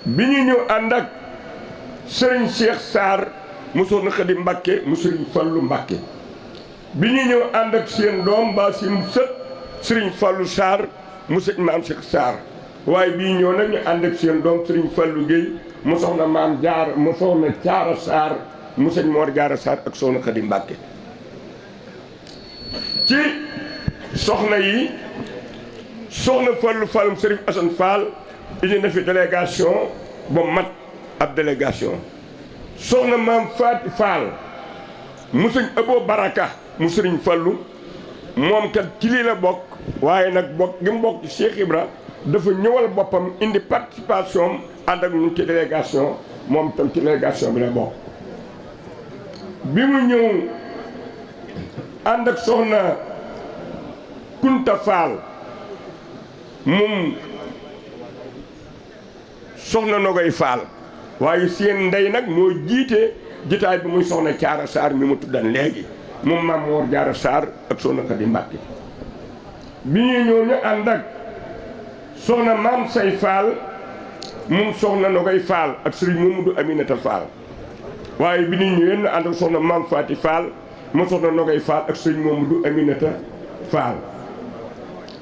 [SPEAKER 2] bi ñuy ñëw ànd ak sëriñ Cheikh Sarr mu soxna Xadi Mbàkke mu sëriñ Fallu Mbàkke bi ñuy ñëw ànd ak seen doom baa si mu sët sëriñ Fallu Sarr mu sëñ Maam Cheikh Sarr waaye bii ñëw nag ñu ànd ak seen doom sëriñ Fallu Géey mu soxna maam jaar mu soxna Caara Sarr mu sëñ Moor Jaara Sarr ak soxna Xadi Mbàkke ci soxna yi soxna Fallu Fallum Sërif Asan Fall indi na fi délégation ba mat ab délégation soxna maam Faati Fall mu sëñ Abo Baraka mu sëriñ Fallu moom kat ci lii la bokk waaye nag bokk gi mu bokk ci Cheikh Ibra dafa ñëwal boppam indi participation ànd ak ñun ci délégation moom tam ci délégation bi la bokk bi mu ñëw ànd ak soxna Kunta Faal moom soxna Nogay Faal waaye seen ndey nag moo jiite jitaay bi muy soxna Caara Saar mi mu tuddan léegi moom Maam Moor Jaara Saar ak soxna Xadi Mbàkke bi ñuy ñëw ñu ànd ak soxna Maam Say Faal moom soxna Nogay Faal ak sëriñ Mamadou Aminata Faal waaye bi ñuy ñëwee ñu ànd ak soxna Maam Faati Faal moom soxna Nogay Faal ak sëriñ Mamadou Aminata Faal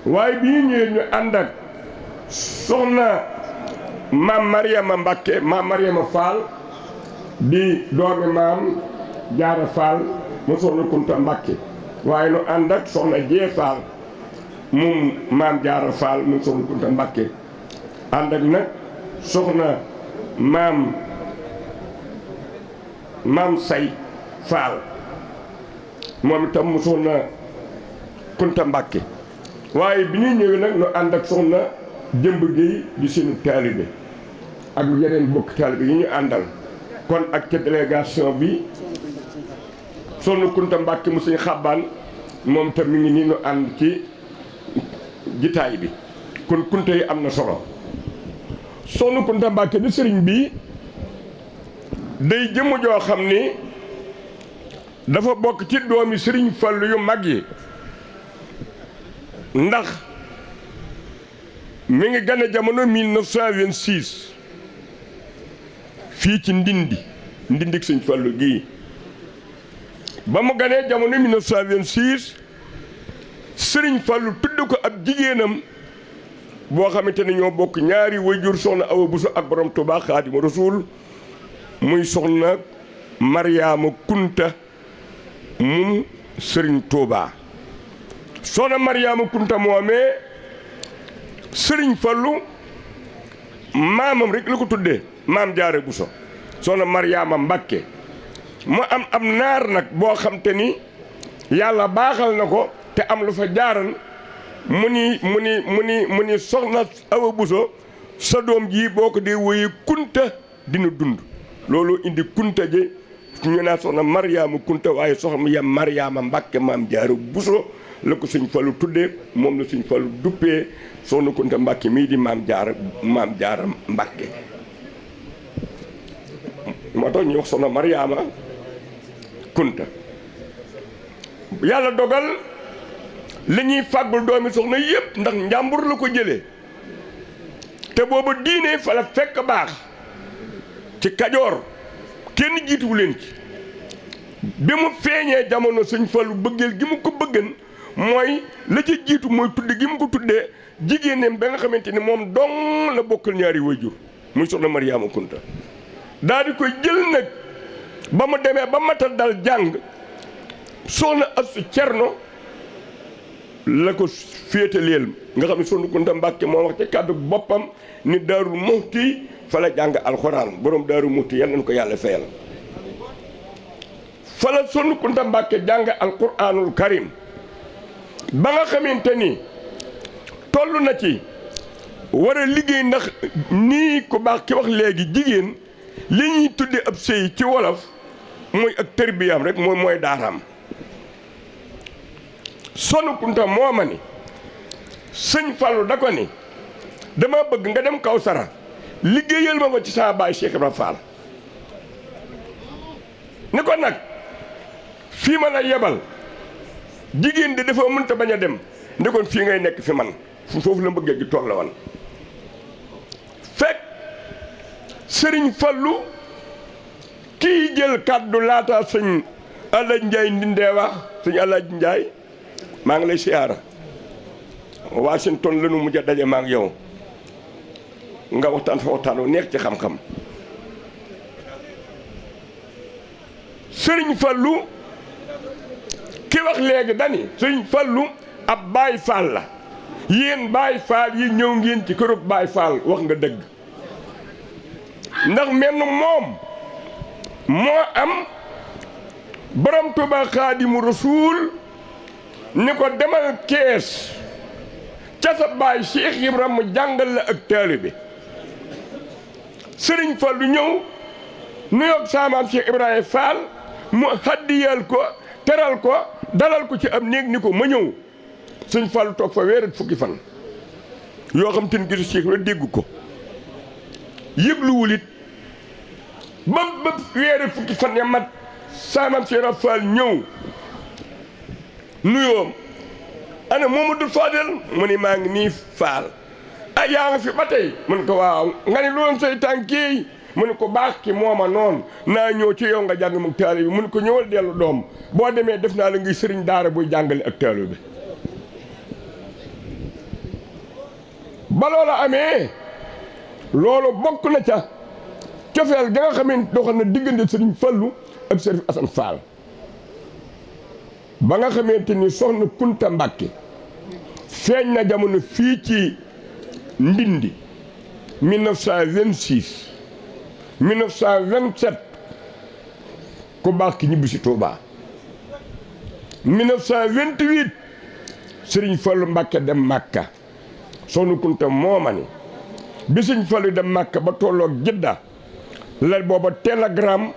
[SPEAKER 2] waaye bi ñuy ñëwee ñu ànd ak soxna Maam Mariama Mbàkke Maam Mariama Faal di doomi Maam Jaara Faal mu soxna Kunta Mbàkke waaye nu ànd ak soxna Jee Faal moom Maam Jaara Faal mu soxna Kunta Mbàkke ànd ak nag soxna maam Say Faal moom itam mu soxna Kunta Mbàkke waaye bi ñuy ñëwee nag nu ànd ak soxna Jëmb Géey di seenu taalibe ak yeneen bokk taalibe yi ñu àndal kon ak ca délégation bi Soxna Kunta Mbàkke mu Sëñ Xabbaan moom tam mi ngi nii nu ànd ci jitaay bi kon kunta yi am na solo Soxna Kunta Mbàkke di sëriñ bi day jëmm joo xam ni dafa bokk ci doomi sëriñ Fallu yu mag yi ndax mi ngi gane jamono 1926 fii ci ndindik sëñ Fallu gii ba mu ganee jamono 1926 sëriñ Fallu tudd ko ab jigéenam boo xamante ne ñoo bokk ñaari wayjur soxna Awa Buso ak borom Tuubaa Xaadimu Rasuul muy soxna Mariama Kunta mum sëriñ Tuubaa soxna Mariama Kunta moomee sëriñ Fallu maamam rek la ko tuddee maam Jaara Buso soxna Mariama Mbàkke mu am naar nag boo xam te ni yàlla baaxal na ko te am lu fa jaaran mu ni soxna Awa Buso sa doom ji boo ko dee woyee Kunta dina dund loolu indi Kunta ji ñu naa soxna Mariama Kunta waaye soxna yam Mariama Mbàkke maam Jaara Buso la ko sëñ Fallu tuddee moom la sëñ Fallu duppee soxna Kunta Mbàkke mii di maam Jaara Mbàkke moo tax ñu wax soxna Mariama Kunta yàlla dogal li ñuy fàggul doomi soxna yépp ndax njàmbur la ko jëlee te booba diine fa la fekk baax ci Kajoor kenn jiituwu leen ci bi mu feeñee jamono sëñ Fallu bëggeel gi mu ko bëggan mooy la ca jiitu mooy tudde gi mu ko tuddee jigéeneem ba nga xamante ni moom dong la bokkal ñaari waajur muy soxna Mariama Kunta daal di koy jël nag ba mu demee ba matal dal jàng soxna Astu Cerno la ko féetaleel nga xam ne Soxna Kunta Mbàkke moo wax ci kàddu boppam ni Daaru Muxti fa la jàng alxuraan borom Daaru Muxti yal nañu ko yàlla fayal fa la Soxna Kunta Mbàkke jàng alxuraanul karim ba nga xamante ni toll na ci war a liggéey ndax nii ko baax ki wax léegi jigéen li ñuy tudde ab sëy ci wolof mooy ak tërbiyaam rek mooy daaraam Soxna Kunta moo ma ni sëñ Fallu da ko ni dama bëgg nga dem Kawsara liggéeyal ma fa ci sama baay Cheikh Ibra Fall ni ko nag fii ma la yebal jigéen de dafa mënta bañ a dem ndikoon fii ngay nekk fi man foofu la mbëggee gi toll la woon fekk sëriñ Fallu kii jël kàddu laata sëñ Alaaji Njaay ndindee wax sëñ Alaaji Njaay maa ngi lay siyaara Washington la nu mujj a daje maa ngi yow nga waxtaan fa waxtaan wu neex ci xam-xam sëriñ Fallu ki wax léegi dani sëriñ Fallu ab Baay Faal la yéen Baay Faal yi ñëw ngeen ci kërub Baay Faal wax nga dëgg ndax menn moom moo am borom Tuubaa Xaadimu Rasuul ni ko demal Kees ca sa baay Cheikh Ibra mu jàngal la ak taalibe sëriñ Fallu ñëw nuyoog saamaam Cheikh Ibrahima Fall mu haddiyal ko teral ko dalal ko ci am néeg ni ko ma ñëw sëñ Fallu toog fa weerat fukki fan yoo xam te ne gisu Cheikh Ibra dégg ko yëgluwul it ba weerat fukki fan ya mat saamaam Cheikh Ibrahima Fall ñëw nuyoom ana Mamadou Fadel mu ni maa ngi nii Faal ah yaa nga fi ba tey mu ne ko waaw nga ni loon say tànki mu ne ko baax ki mooma noonu naa ñëw ci yow nga jàng mag taalibe bi mu ne ko ñëwal dellu doom boo demee def naa la ngi sëriñ daara buy jàngale ak taalibe bi ba loola amee loolu bokk na ca cofeel ga nga xamee doxal na diggante sëriñ Fallu ak sëriñ Asan Faal ba nga xamante ni Soxna Kunta Mbàkke feeñ na jamono fii ci Ndindi 1926 1927 ku baax ki ñibbi si Touba 1928 Sëriñ Fallu Mbàkke dem Màkka Soxna Kunta mooma ni bi Sëñ Fallu dem Màkka ba tolloog Jidda la booba télégramme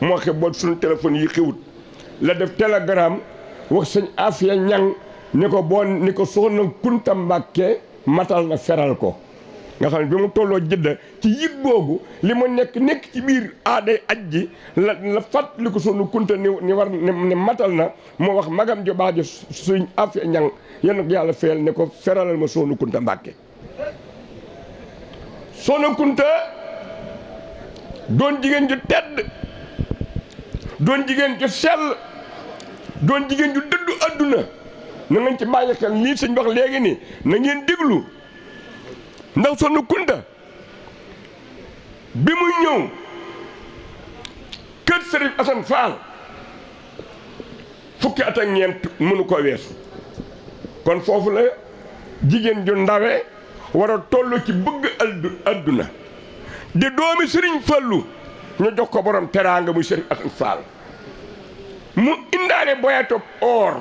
[SPEAKER 2] moo xew boo suñu téléphone yi xewut la def télégramme wax Sëñ Afiya Ñang ni ko Soxna Kunta Mbàkke matal na feral ko nga xam ne bi mu tolloo Jidda ci yëg googu li ma nekk ci biir aaday aj ji la fàttali ko Soxna Kunta ni matal na moo wax magam jo baax jo Sëñ Afiya Ñang yéen ko yàlla feyal ne ko feralal ma Soxna Kunta Mbàkke Soxna Kunta doon jigéen ju tedd doon jigéen ju sell doon jigéen ju dëddu adduna na ngeen ci bàyyi xel lii sëñ wax léegi ni na ngeen déglu ndax Soxna Kunta bi muy ñëw kër Sëriñ Asan Faal fukki at ak ñeent mënu ko weesu kon foofu la jigéen ju ndawe war a toll ci bëgg adduna di doomi Sëriñ Fallu ñu jox ko borom teraanga muy Sëriñ Asan Faal mu indaale boyatub or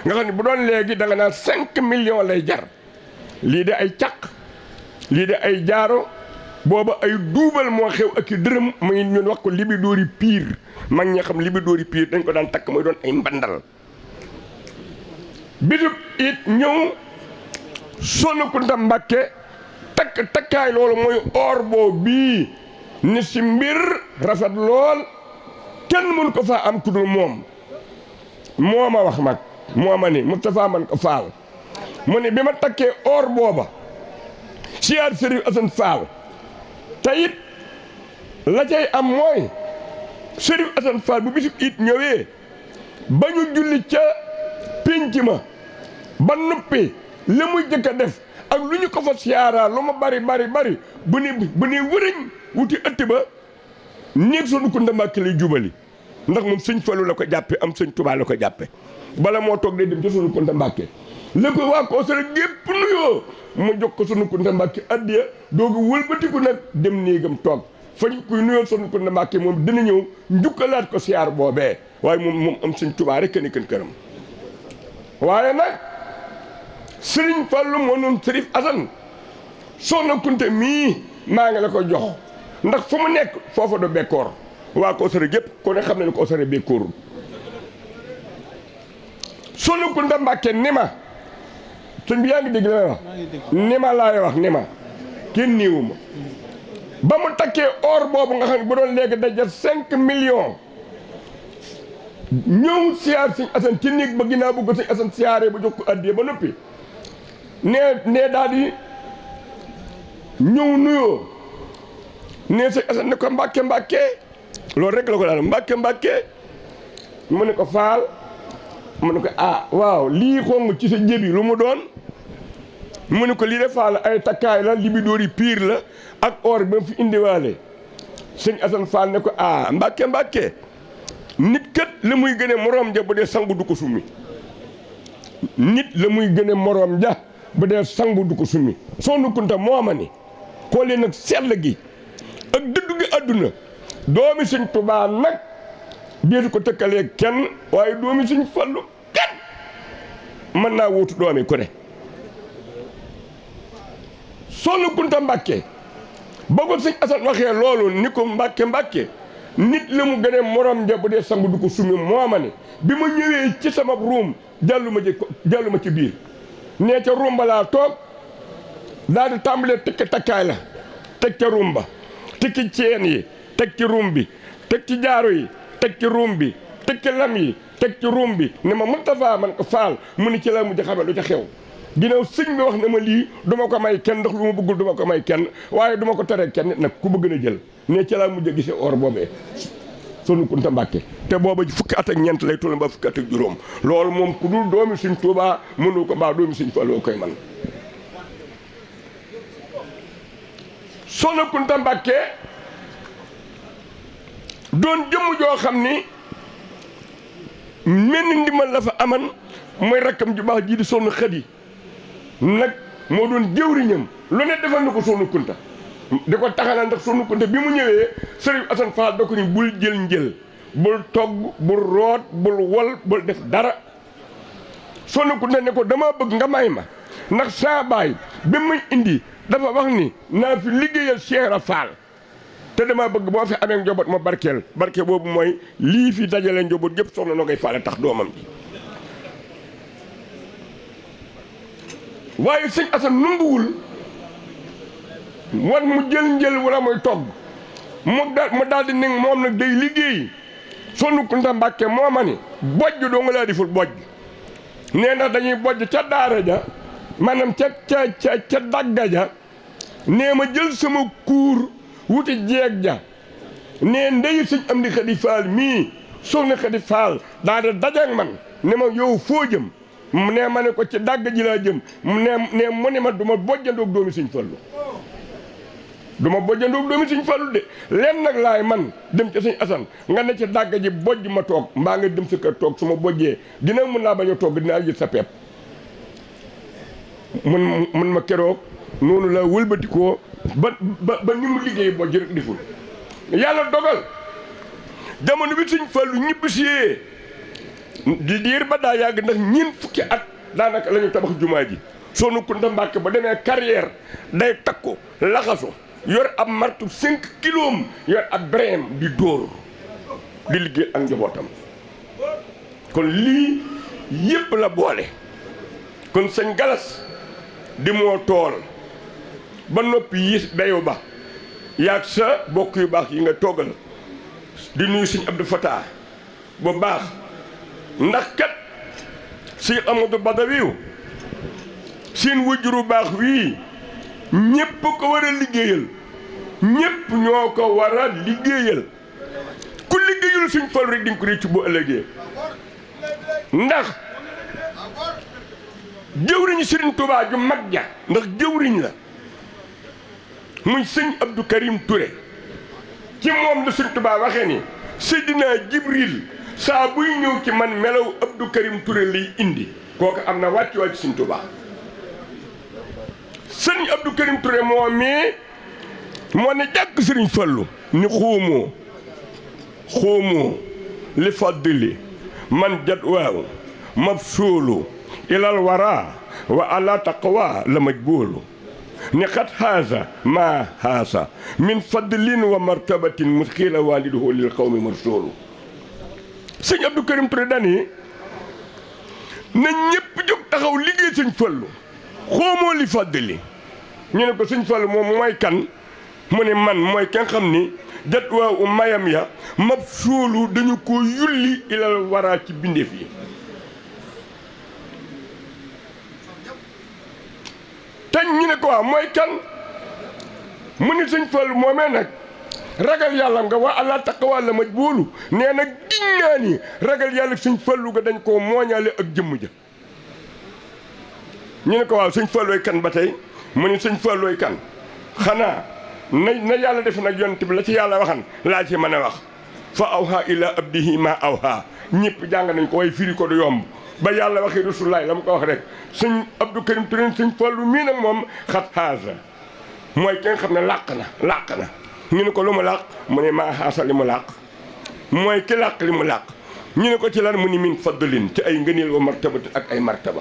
[SPEAKER 2] nga xam ne bu doon léegi da nga naan 5 millions lay jar lii de ay caq lii de ay jaaro booba ay duubal moo xew ak i dërëm muy ñun wax ko libidoori piir mag ñi xam libidoori piir dañ ko daan takk mooy doon ay mbandal bisub it ñëw Soxna Kunta Mbàkke takkaay loolu mooy or boo bii ni si mbir rafet lool kenn mënu ko faa am ku dul moom moo ma wax mag moo ma ni Moustapha man ko faal mu ne bi ma takkee or booba siyaar Sëriñ Asan Faal te it la cay am mooy Sëriñ Asan Faal bu bisub it ñëwee ba ñu julli ca pénc ma ba noppi li muy jëkk a def ak lu ñu ko fa siyaaraa lu ma bari bu ni wëriñ wuti ëtt ba néeg Soxna Kunta Mbàkke lay jubali ndax moom Sëñ Fallu la ko jàppe am Sëñ Tuubaa la ko jàppe bala moo toog day dem ci Soxna Kunta Mbàkke la ko waa Koosare gépp nuyoo mu jox ko Soxna Kunta Mbàkke addiya doogu wëlbatiku nag dem néegam toog fañ kuy nuyoo Soxna Kunta Mbàkke moom dina ñëw njukkalaat ko siyaar boobee waaye moom am Sëñ Tuubaa rek ni kën këram waaye nag Sëriñ Fallu moo noon Sëriñ Asan Soxna Kunta mii maa ngi la ko jox ndax fu mu nekk foofa do bekkoor waa Koosare gépp ko ne xam ne Koosare bekkoorul Soxna Kunta Mbàkke ni ma sëñ bi yaa ngi dégg la wax ni ma laay wax ni ma kenn niiwu ma ba mu takkee or boobu nga xam ne bu doon léegi daja 5 millions ñëw siyaar Sëñ Asan ci néeg ba ginnaaw bu ko Sëñ Asan siyaaree ba jox ko addiyee ba noppi nee daal di ñëw nuyoo nee Sëñ Asan ne ko Mbàkke loolu rek la ko daal Mbàkke mu ne ko Faal mu ne ko waaw lii xong ci sa jébi lu mu doon mu ne ko lii de Faal ay takkaay la libidoori piir la ak or ba fi indiwaale Sëñ Asan Faal ne ko Mbàkke nit kat la muy gën a moroom ja bu dee sangu du ko summi nit la muy gën a moroom ja bu dee sangu du ko summi Soxna Kunta mooma ni xoolee nag sell gi ak dëddu gi àdduna doomi Sëñ Tuubaa nag deetu ko tëkkalee kenn waaye doomi Sëñ Fallu kenn mën naa wuutu doomi ku ne Soxna Kunta Mbàkke ba ko Sëñ Asan waxee loolu ni ko Mbàkke nit la mu gën a morom ja bu dee sangu du ko summi mooma ni bi ma ñëwee ci sama ruum jàlluma ci biir nee ca ruum ba laa toog daal di tàmbalee tekki takkaay la teg ca ruum ba tekki ceen yi teg ci ruum bi teg ci jaaro yi teg ci ruum bi teg ci lam yi teg ci ruum bi ne ma Moustapha man ko Faal mu ni ci la mujj xamal lu ca xew ginnaaw sëñ bi wax ne ma lii duma ko may kenn ndax lu ma bëggul duma ko may kenn waaye duma ko tere kenn nag ku bëgg na jël ne ci laa mujj a gisee or boobee Soxna Kunta Mbàkke te booba fukki at ak ñeent lay toll ba fukki at ak juróom loolu moom ku dul doomi Sëñ Tuubaa mënu ko mbaa doomi Sëñ Fallu koy man Soxna Kunta Mbàkke doon jëmm joo xam ni mel ni ndimbal la fa aman mooy rakkam ju baax ji di Soxna Xadi nag moo doon jëwriñam lu ne defal na ko Soxna Kunta di ko taxanal ndax Soxna Kunta bi mu ñëwee Sëriñ Asan Faal da ko ni bul jël njël bul togg bul root bul wol bul def dara Soxna Kunta ne ko dama bëgg nga may ma ndax saa baay bi muy indi dafa wax ni naa fi liggéeyal Cheikh Ibra Fall te dama bëgg boo fi amee njaboot ma barkeel barke boobu mooy lii fi dajale njaboot yëpp soxna Nogay Fall tax doomam ji waaye sëñ Assane numbuwul wan mu jël wala muy togg mu daal di ne moom nag day liggéey Soxna Kunta Mbàkke moo ma ni bojj doo nga laa diful bojj nee ndax dañuy bojj ca daara ja maanaam ca dagga ja nee ma jël sama kuur wuti jeeg ja nee ndeyu sëñ am di Xadi Faal mii Soxna Xadi Faal daa da dajeeg man ne ma yow foo jëm nee ma ne ko ci dagg ji laa jëm nee mu ne ma du ma bojjandoog doomi sëñ Fallu du ma bojjandoog doomi sëñ Fallu de leen nag laay man dem ci sëñ Asan nga ne ci dagg ji bojj ma toog mbaa nga dem sa kër toog su ma bojjee dina mën naa bañ a toog dinaa yët sa pepp mun ma keroog noonu la wëlbatikoo ba ni mu liggéey bojj rek diful yàlla dogal jamono bi sëñ Fallu ñibbisee di diir ba daa yàgg ndax ñeent fukki at daanaka la ñu tabax jumaa ji Soxna Kunta Mbàkke ba demee carrière day takku laxasu yor ab martu 5 kilos yor ab breem di dóor di liggéey ak njabootam kon lii yépp la boole kon sëñ Galas di moo tool ba noppi yi dayu ba yaag sa bokk yu baax yi nga toogal di nuyu sëñ Abdou Fatah bu baax ndax kat si Amadou Badawiw seen wajuru baax wii ñépp ko war a liggéeyal ñépp ñoo ko war a liggéeyal ku liggéeyul Sëñ Fallu rek di nga ko réccu bu ëllëgee ndax jëwriñ Sëriñ Tuubaa ju mag ja ndax jëwriñ la muy sëñ Abdou Karim Touré ci moom la Sëriñ Tuubaa waxee ni Seydina Jibril saa buy ñëw ci man melaw Abdou Karim Touré lay indi kooku am na wàcc wàcc Sëñ Tuubaa sëñ Abdou Karim Touré moo ne jàkk Sëriñ Fallu ni xoomoo li faddili man jat waaw mabsuulu ilal wara wa ala taqwa la majboolu ni xat haasa maa haasa min faddilin wa martabatin muskiila waliduhu lil qawmi marsuulu sëñ Abdou Karim Touré dani na ñëpp jóg taxaw liggéey sëñ Fallu xoomoo li faddili ñu ne ko sëñ Fallu moom mooy kan mu ne man mooy kenn xam ni jat waaw mayam ya mab suulu dañu ko yulli ilal waraa ci bindeef yi te ñu ne ko waaw mooy kan mu ni sëñ Fallu moomee nag ragal yàlla nga waa allah taqwa la majboolu nee na giñ naa ni ragal yàlla sëñ Fallu ga dañ koo mooñaale ak jëmm ja ñu ne ko waaw sëñ Fallooy kan ba tey mu ni sëñ Fallooy kan xanaa na yàlla def nag yonent bi la ci yàlla waxan laa ci mën a wax fa awha ila abdihi ma awha ñëpp jàng nañ ko waaye firi ko du yomb ba yàlla waxee rasulullaay la mu ko wax rek sëñ Abdou Karim Touré sëñ Fallu mii nag moom xat haasa mooy ki nga xam ne làq na ñu ne ko lu mu làq mu ne maa haasa li mu làq mooy ki làq li mu làq ñu ne ko ci lan mu ni min faddalin ci ay ngëneel wa martabati ak ay martaba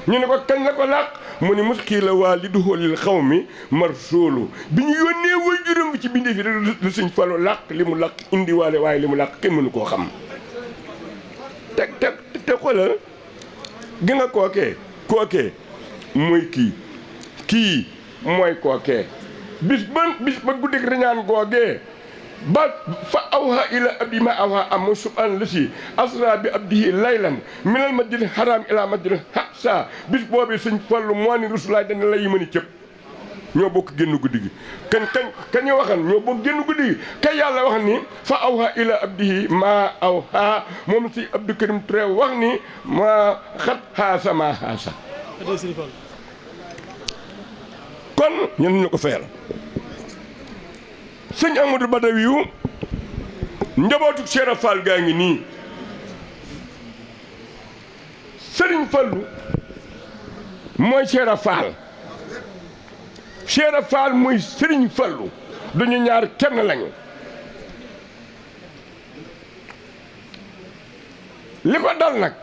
[SPEAKER 2] ñu ne ko kañ la ko làq mu ni muskiila waaliduhu lil xawmi marsuulu bi ñu yónnee way juróom bi ci bindee fi rek lu sëñ Fallu làq li mu làq indiwaale waaye li mu làq kenn mënu koo xam te xoolal gi nga kookee mooy kii mooy kookee bis ba guddik riñaan googee ba fa awha ila abdi ma awha am mooy subhaan la si asra bi abdihi laylan minal masjidil haram ila masjidil aqsa bis boobee sëñ Fallu moo ni Rasulaay dana lay mën a cëpp ñoo bokk génn guddi gi kañ waxan ñoo bokk génn guddi gi kay yàlla wax ni fa awha ila abdihi ma awha moom si Abdou Karim Touré wax ni ma xat haasa ma haasa kon ñun ñu ko fayal sëñ Amadou Badawiyu njabootu Cheikh Fall gaa ngi nii Sëriñ Fallu mooy Cheikh Fall Cheikh Fall mooy Sëriñ Fallu duñu ñaar kenn lañu li ko dal nag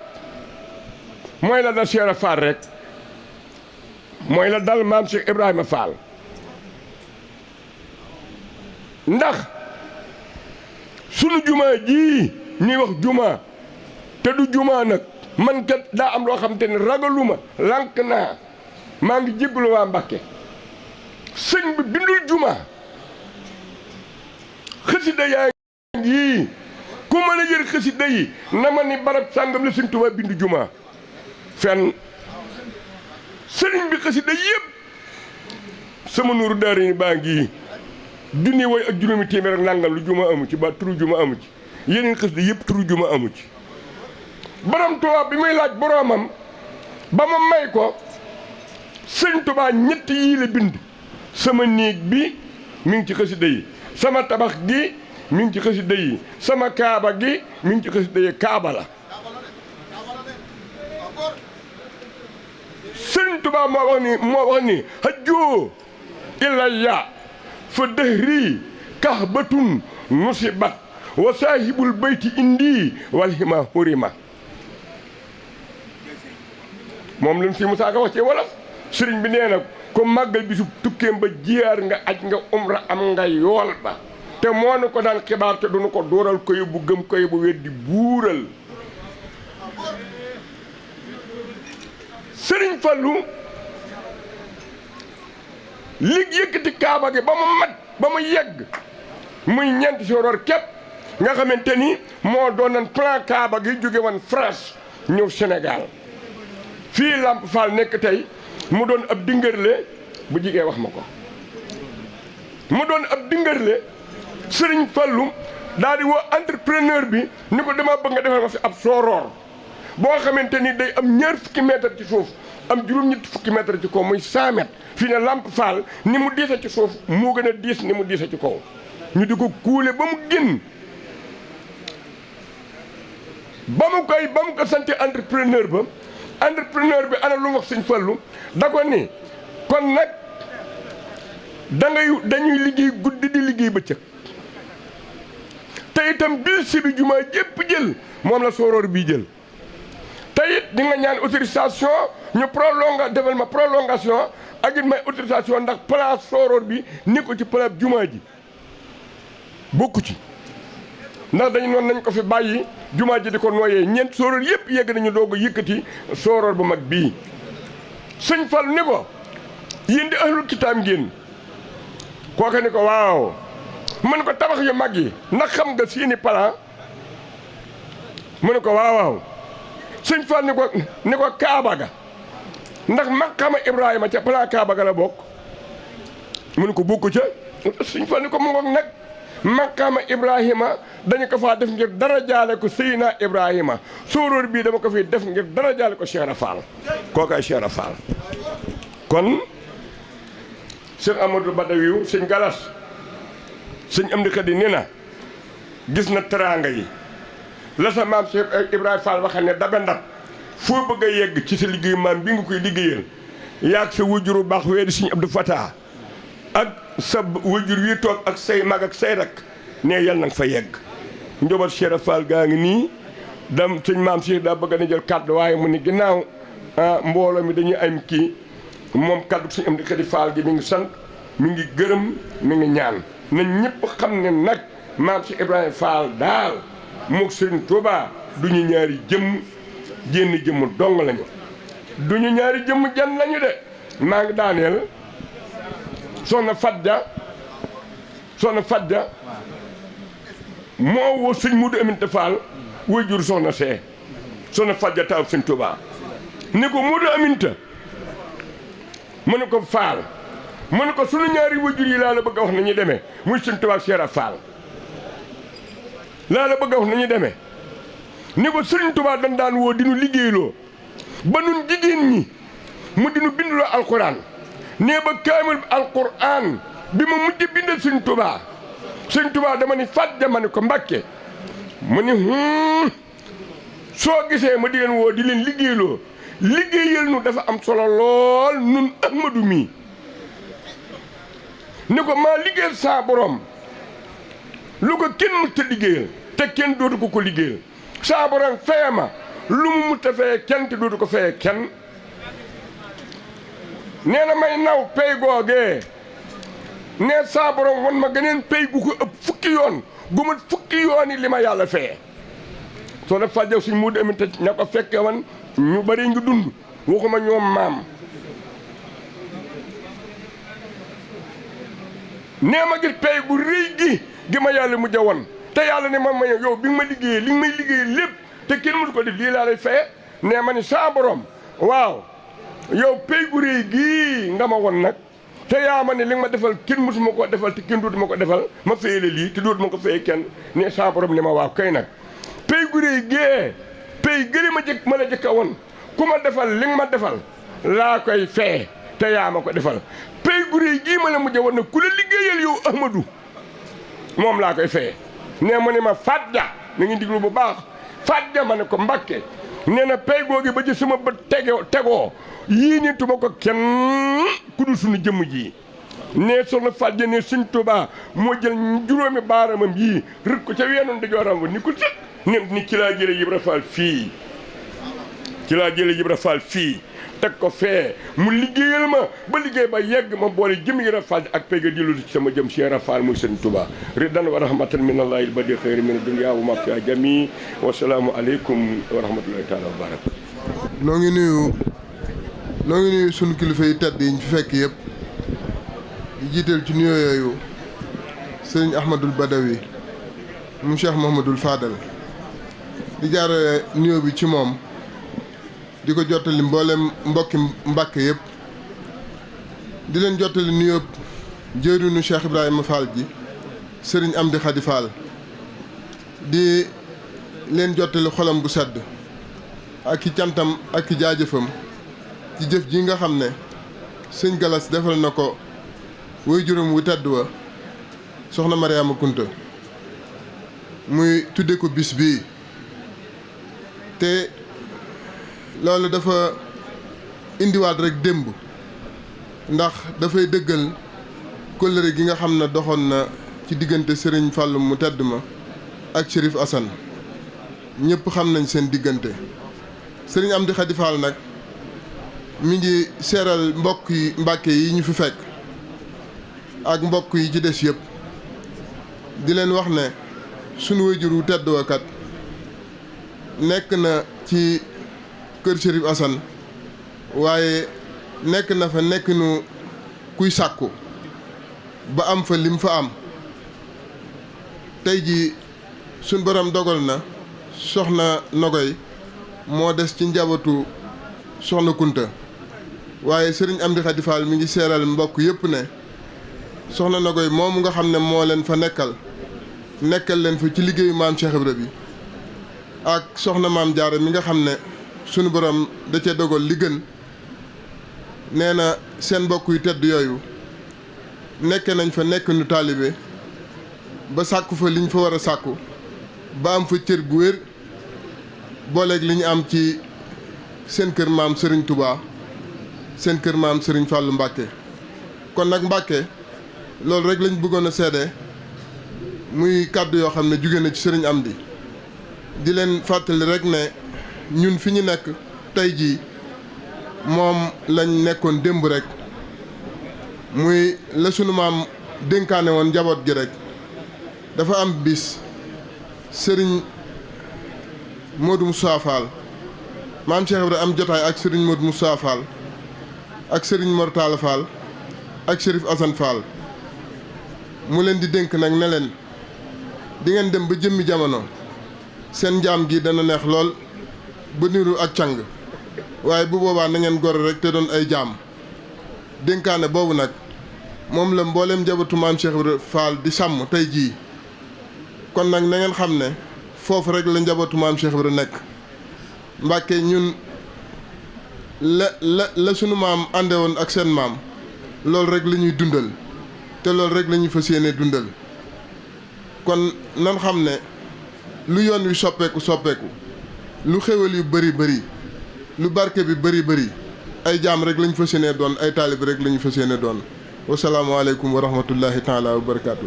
[SPEAKER 2] mooy la dal Cheikh Fall rek mooy la dal maam Cheikh Ibrahima Fall ndax sunu jumaa ji ñuy wax jumaa te du jumaa nag man kat daa am loo xam te ne ragaluma lànk naa maa ngi jéggalu waa Mbàkke sëñ bi bindul jumaa xasida yaa ngi ku mën a yër xasida yi na ma ni barab sàngam la sëñ Tuubaa bindu jumaa fenn sëriñ bi xasida yëpp sama nuuru daara ni baa ngi junni woy ak juróomi téeméer ak nangam lu juma amu ci ba turu juma amu ci yeneen xasida yëpp turu juma amu ci borom Tuubaa bi muy laaj boromam ba ma may ko sëñ Tuubaa ñett yii la bind sama néeg bi mi ngi ci xasida yi sama tabax gi mi ngi ci xasida yi sama kaaba gi mi ngi ci xasida yi kaaba la sëñ Tuubaa moo wax ni hajjoo ilayya fa dëhri kahbatun nusibat wa saahibul bayti indi wal hima hurima moom lañ si Musaa Ka wax ci wolof sëriñ bi nee na ko màggal bisu tukkeem ba jiyaar nga aj nga umra am nga yool ba te moo nu ko daan xibaar te duñu ko dooral koy bu gëm koy bu weddi buural sëriñ Fallu lig yëkkati kaaba gi ba mu mat ba mu yegg muy ñeenti soror képp nga xamante ni moo doonan plan kaaba gi jóge woon France ñëw Sénégal fii Lamp Fall nekk tey mu doon ab dingërle bu jigee wax ma ko mu doon ab dingërle sëriñ Fallu daal di woo entrepreneur bi ni ko dama bëgg nga defal ma fi ab sooroor boo xamante ni day am ñaar fukki mètre ci suuf am juróom-ñetti fukki mètre ci kaw muy 100 mètres fii ne Lamp Fall ni mu diisa ci suuf moo gën a diis ni mu diisa ci kaw ñu di ko kuule ba mu génn ba mu ko sante entrepreneur bi ana lu wax sëñ Fallu da ko ni kon nag dañuy liggéey guddi di liggéey bëccëg te itam bil si bi jumaa jépp jël moom la sooroor bii jël te it di nga ñaan autorisation ñu defal ma prolongation ak it may autorisation ndax place sooroor bi ni ko ci place jumaa ji bokku ci ndax dañu noonu nañ ko fi bàyyi jumaa ji di ko nooyee ñeent sooroor yëpp yegg nañu doog a yëkkati sooroor bu mag bii sëñ Fall ni ko yéen di ahlul kitaab ngeen kooka ni ko waaw mën ko tabax yu mag yi ndax xam nga seeni plan mu ne ko waaw sëñ Fall ni ko kaaba ga ndax maqama Ibrahima ca plan kaaba ga la bokk mu ne ko bokku ca sëñ Fall ni ko mu ngoog nag maqama Ibrahima dañu ko faa def ngir dara jaale ko Seydina Ibrahima sóoróor bii dama ko fi def ngir dara jaale ko Cheikh Fall kookaay Cheikh Fall kon sëñ Amadou Badawiou sëñ Galas sëñ Amdi Xadi ni na gis na teraanga yi la sa maam Cheikh Ibrahima Fall waxal ne dabe ndab foo bëgg a yegg ci sa liggéey maam bi nga koy liggéeyal yaag sa wujuru baax wee di sëñ Abdou Fatah ak sa wujur wi toog ak say mag ak say rak ne yal na nga fa yegg njaboot Cheikh Fall gaa ngi nii dam sëñ maam Cheikh daa bëgg na jël kàddu waaye mu ni ginnaaw mbooloo mi dañuy am kii moom kàddu sëñ Amdi Xadi Fall gi mi ngi sant mi ngi gërëm mi ngi ñaan na ñëpp xam ne nag maam Cheikh Ibrahima Fall daal mook Sëriñ Tuubaa du ñu ñaari jëmm jénn jëmm dong lañu du ñu ñaari jëmm jan lañu de maa ngi daaneel soxna Fadja moo woo sëñ Mudu Aminta Fall way jur soxna Fadja taw Sëñ Tuubaa ni ko Mudu Aminta mu ne ko Fall mu ne ko sunu ñaari wajur yi laa la bëgg a wax nañu demee muy Sëñ Tuubaa ak Cheikh Fall laa la bëgg a wax nañu demee ni ko Sëriñ Tuubaa dañ daan woo dinu liggéeyloo ba nun jigéen ñi mu dinu binduloo alquran nee ba kaamil alquran bi ma mujj bindal Sëriñ Tuubaa dama ni Fadja ma ne ko Mbàkke mu ni soo gisee ma di leen woo di leen liggéeyloo liggéeyal nu dafa am solo lool nun Ahmadu mi ni ko maa liggéeyal saa borom lu ko kenn mu ta liggéeyal te kenn dootu ko liggéeyal saa borom feye ma lu mu mutta feye kenn te dootu ko feye kenn nee na may naw pay googee ne saa borom wan ma geneen pay gu ko ëpp fukki yoon gu mat fukki yoon yi li ma yàlla feye soo nag fàjjaw suñ mu demee te ña ko fekke wan ñu bari ngi dund waxuma ñoom maam nee ma gis pay gu rëy gi ma yàlla mujj a won te yàlla ne ma yow bi nga ma liggéeyee li nga may liggéeyee lépp te kenn mësu ko def lii laa lay feye nee ma ni saa borom waaw yow pay gu rëy gii nga ma won nag te yaa ma ne li nga ma defal kenn mësuma ko defal te kenn dootuma ko defal ma fayele lii te dootuma ko faye kenn ne saa borom ne ma waaw kay nag pay gu rëy gee pay gëri ma la jëkka won ku ma defal li nga ma defal laa koy feye te yaa ma ko defal pay gu rëy gii ma la mujj woon nag ku la liggéeyal yow Ahmadou moom laa koy feye nee ma ne ma fàdja na ngi diglu bu baax fàdja ma ne ko Mbàkke nee na pay googi ba ci sama bët tegoo yii ni tuba ko kenn ku dul suñu jëmm ji nee soxna fàdja ne Sëñ Tuubaa moo jël juróomi baaramam yii rëkk ko ca weenoon di jooram wa ni ko sëg ni ci laa jële Ibra Fall fii ci laa jële Ibra Fall fii teg ko fee mu liggéeyal ma ba liggéey ba yegg ma boole jëm Ibra Fall ak pay ga jëlu ci sama jëm Cheikh Ibra Fall muy Sëñ Tuubaa ridan wa rahmatan min allahi al-badi xayri min dunya wa ma fiha jami wa salaamu aleykum wa rahmatullahi taala wa barakatu
[SPEAKER 3] noo ngi nuyu sunu kilifa yi tedd yi ñu fi fekk yëpp di jiital ci nuyoo yooyu sëriñ Ahmadul Badawi mu Cheikh Mouhamadoul Fadal di jaarale nuyoo bi ci moom di ko jottali mboolem mbokki Mbàkke yëpp di leen jottali nuyoo jëriñu Cheikh Ibrahima Fall ji sëriñ Amdi Khady Fall di leen jottali xolam bu sedd ak i cantam ak i jaajëfam ci jëf ji nga xam ne sëñ Galas defal na ko woy juróom wu tedd wa soxna Mariama Kunta muy tudde ko bis bii te loolu dafa indiwaat rek démb ndax dafay dëggal kóllëre gi nga xam ne doxoon na ci diggante sëriñ Fàllu mu tedd ma ak Chérif Assane ñëpp xam nañ seen diggante sëriñ Amdi Khady Fall nag mi ngi seeral mbokk yi Mbàkke yi ñu fi fekk ak mbokk yi ci des yëpp di leen wax ne sunu wayjur wu tedd wa kat nekk na ci kër Chérif Assane waaye nekk na fa nekk nu kuy sàkku ba am fa lim fa am tey ji suñ borom dogal na soxna Nogoy moo des ci njabootu soxna Kunta waaye sëriñ Amdi Khady Fall mi ngi seeral mbokk yëpp ne soxna Nogoy moomu nga xam ne moo leen fa nekkal leen fa ci liggéeyu maam Cheikh Ibra bi ak soxna maam Jaara mi nga xam ne sunu borom da cee dogal li gën nee na seen mbokk yu tedd yooyu nekke nañ fa nekk nu taalibe ba sàkku fa liñ fa war a sàkku ba am fa cër bu wér booleeg li ñu am ci seen kër maam Serigne Touba seen kër maam Serigne Fallou Mbacke kon nag Mbacke loolu rek lañ bëggoon a seede muy kàddu yoo xam ne jóge na ci Serigne Amdi di leen fàttali rek ne ñun fi ñu nekk tey jii moom lañ nekkoon démb rek muy la sunu maam dénkaane woon njaboot gi rek dafa am bis Serigne Modou Moussa Fall maam Cheikh Ibrahima am jotaay ak Serigne Modou Moussa Fall ak Serigne Mortala Fall ak Chérif Assane Fall mu leen di dénk nag ne leen di ngeen dem ba jëmmi jamono seen njaam gi dana neex lool ba niru ak càng waaye bu boobaa na ngeen gore rek te doon ay jaam dénkaane boobu nag moom la mbooleem njabootu maam Cheikh Ibrahima Fall di sàmm tey jii kon nag na ngeen xam ne foofu rek la njabootu maam Cheikh Ibrahima nekk Mbàkke ñun la sunu maam ànde woon ak seen maam loolu rek la ñuy dundal te loolu rek la ñuy fas yéene dundal kon nan xam ne lu yoon wi soppeeku lu xéwal yu bëri lu barke bi bëri ay jaam rek lañ fas yéene doon ay taalib rek la ñu fas yéene doon wasalaamualeykum wa rahmatullahi taala wa barakaatu.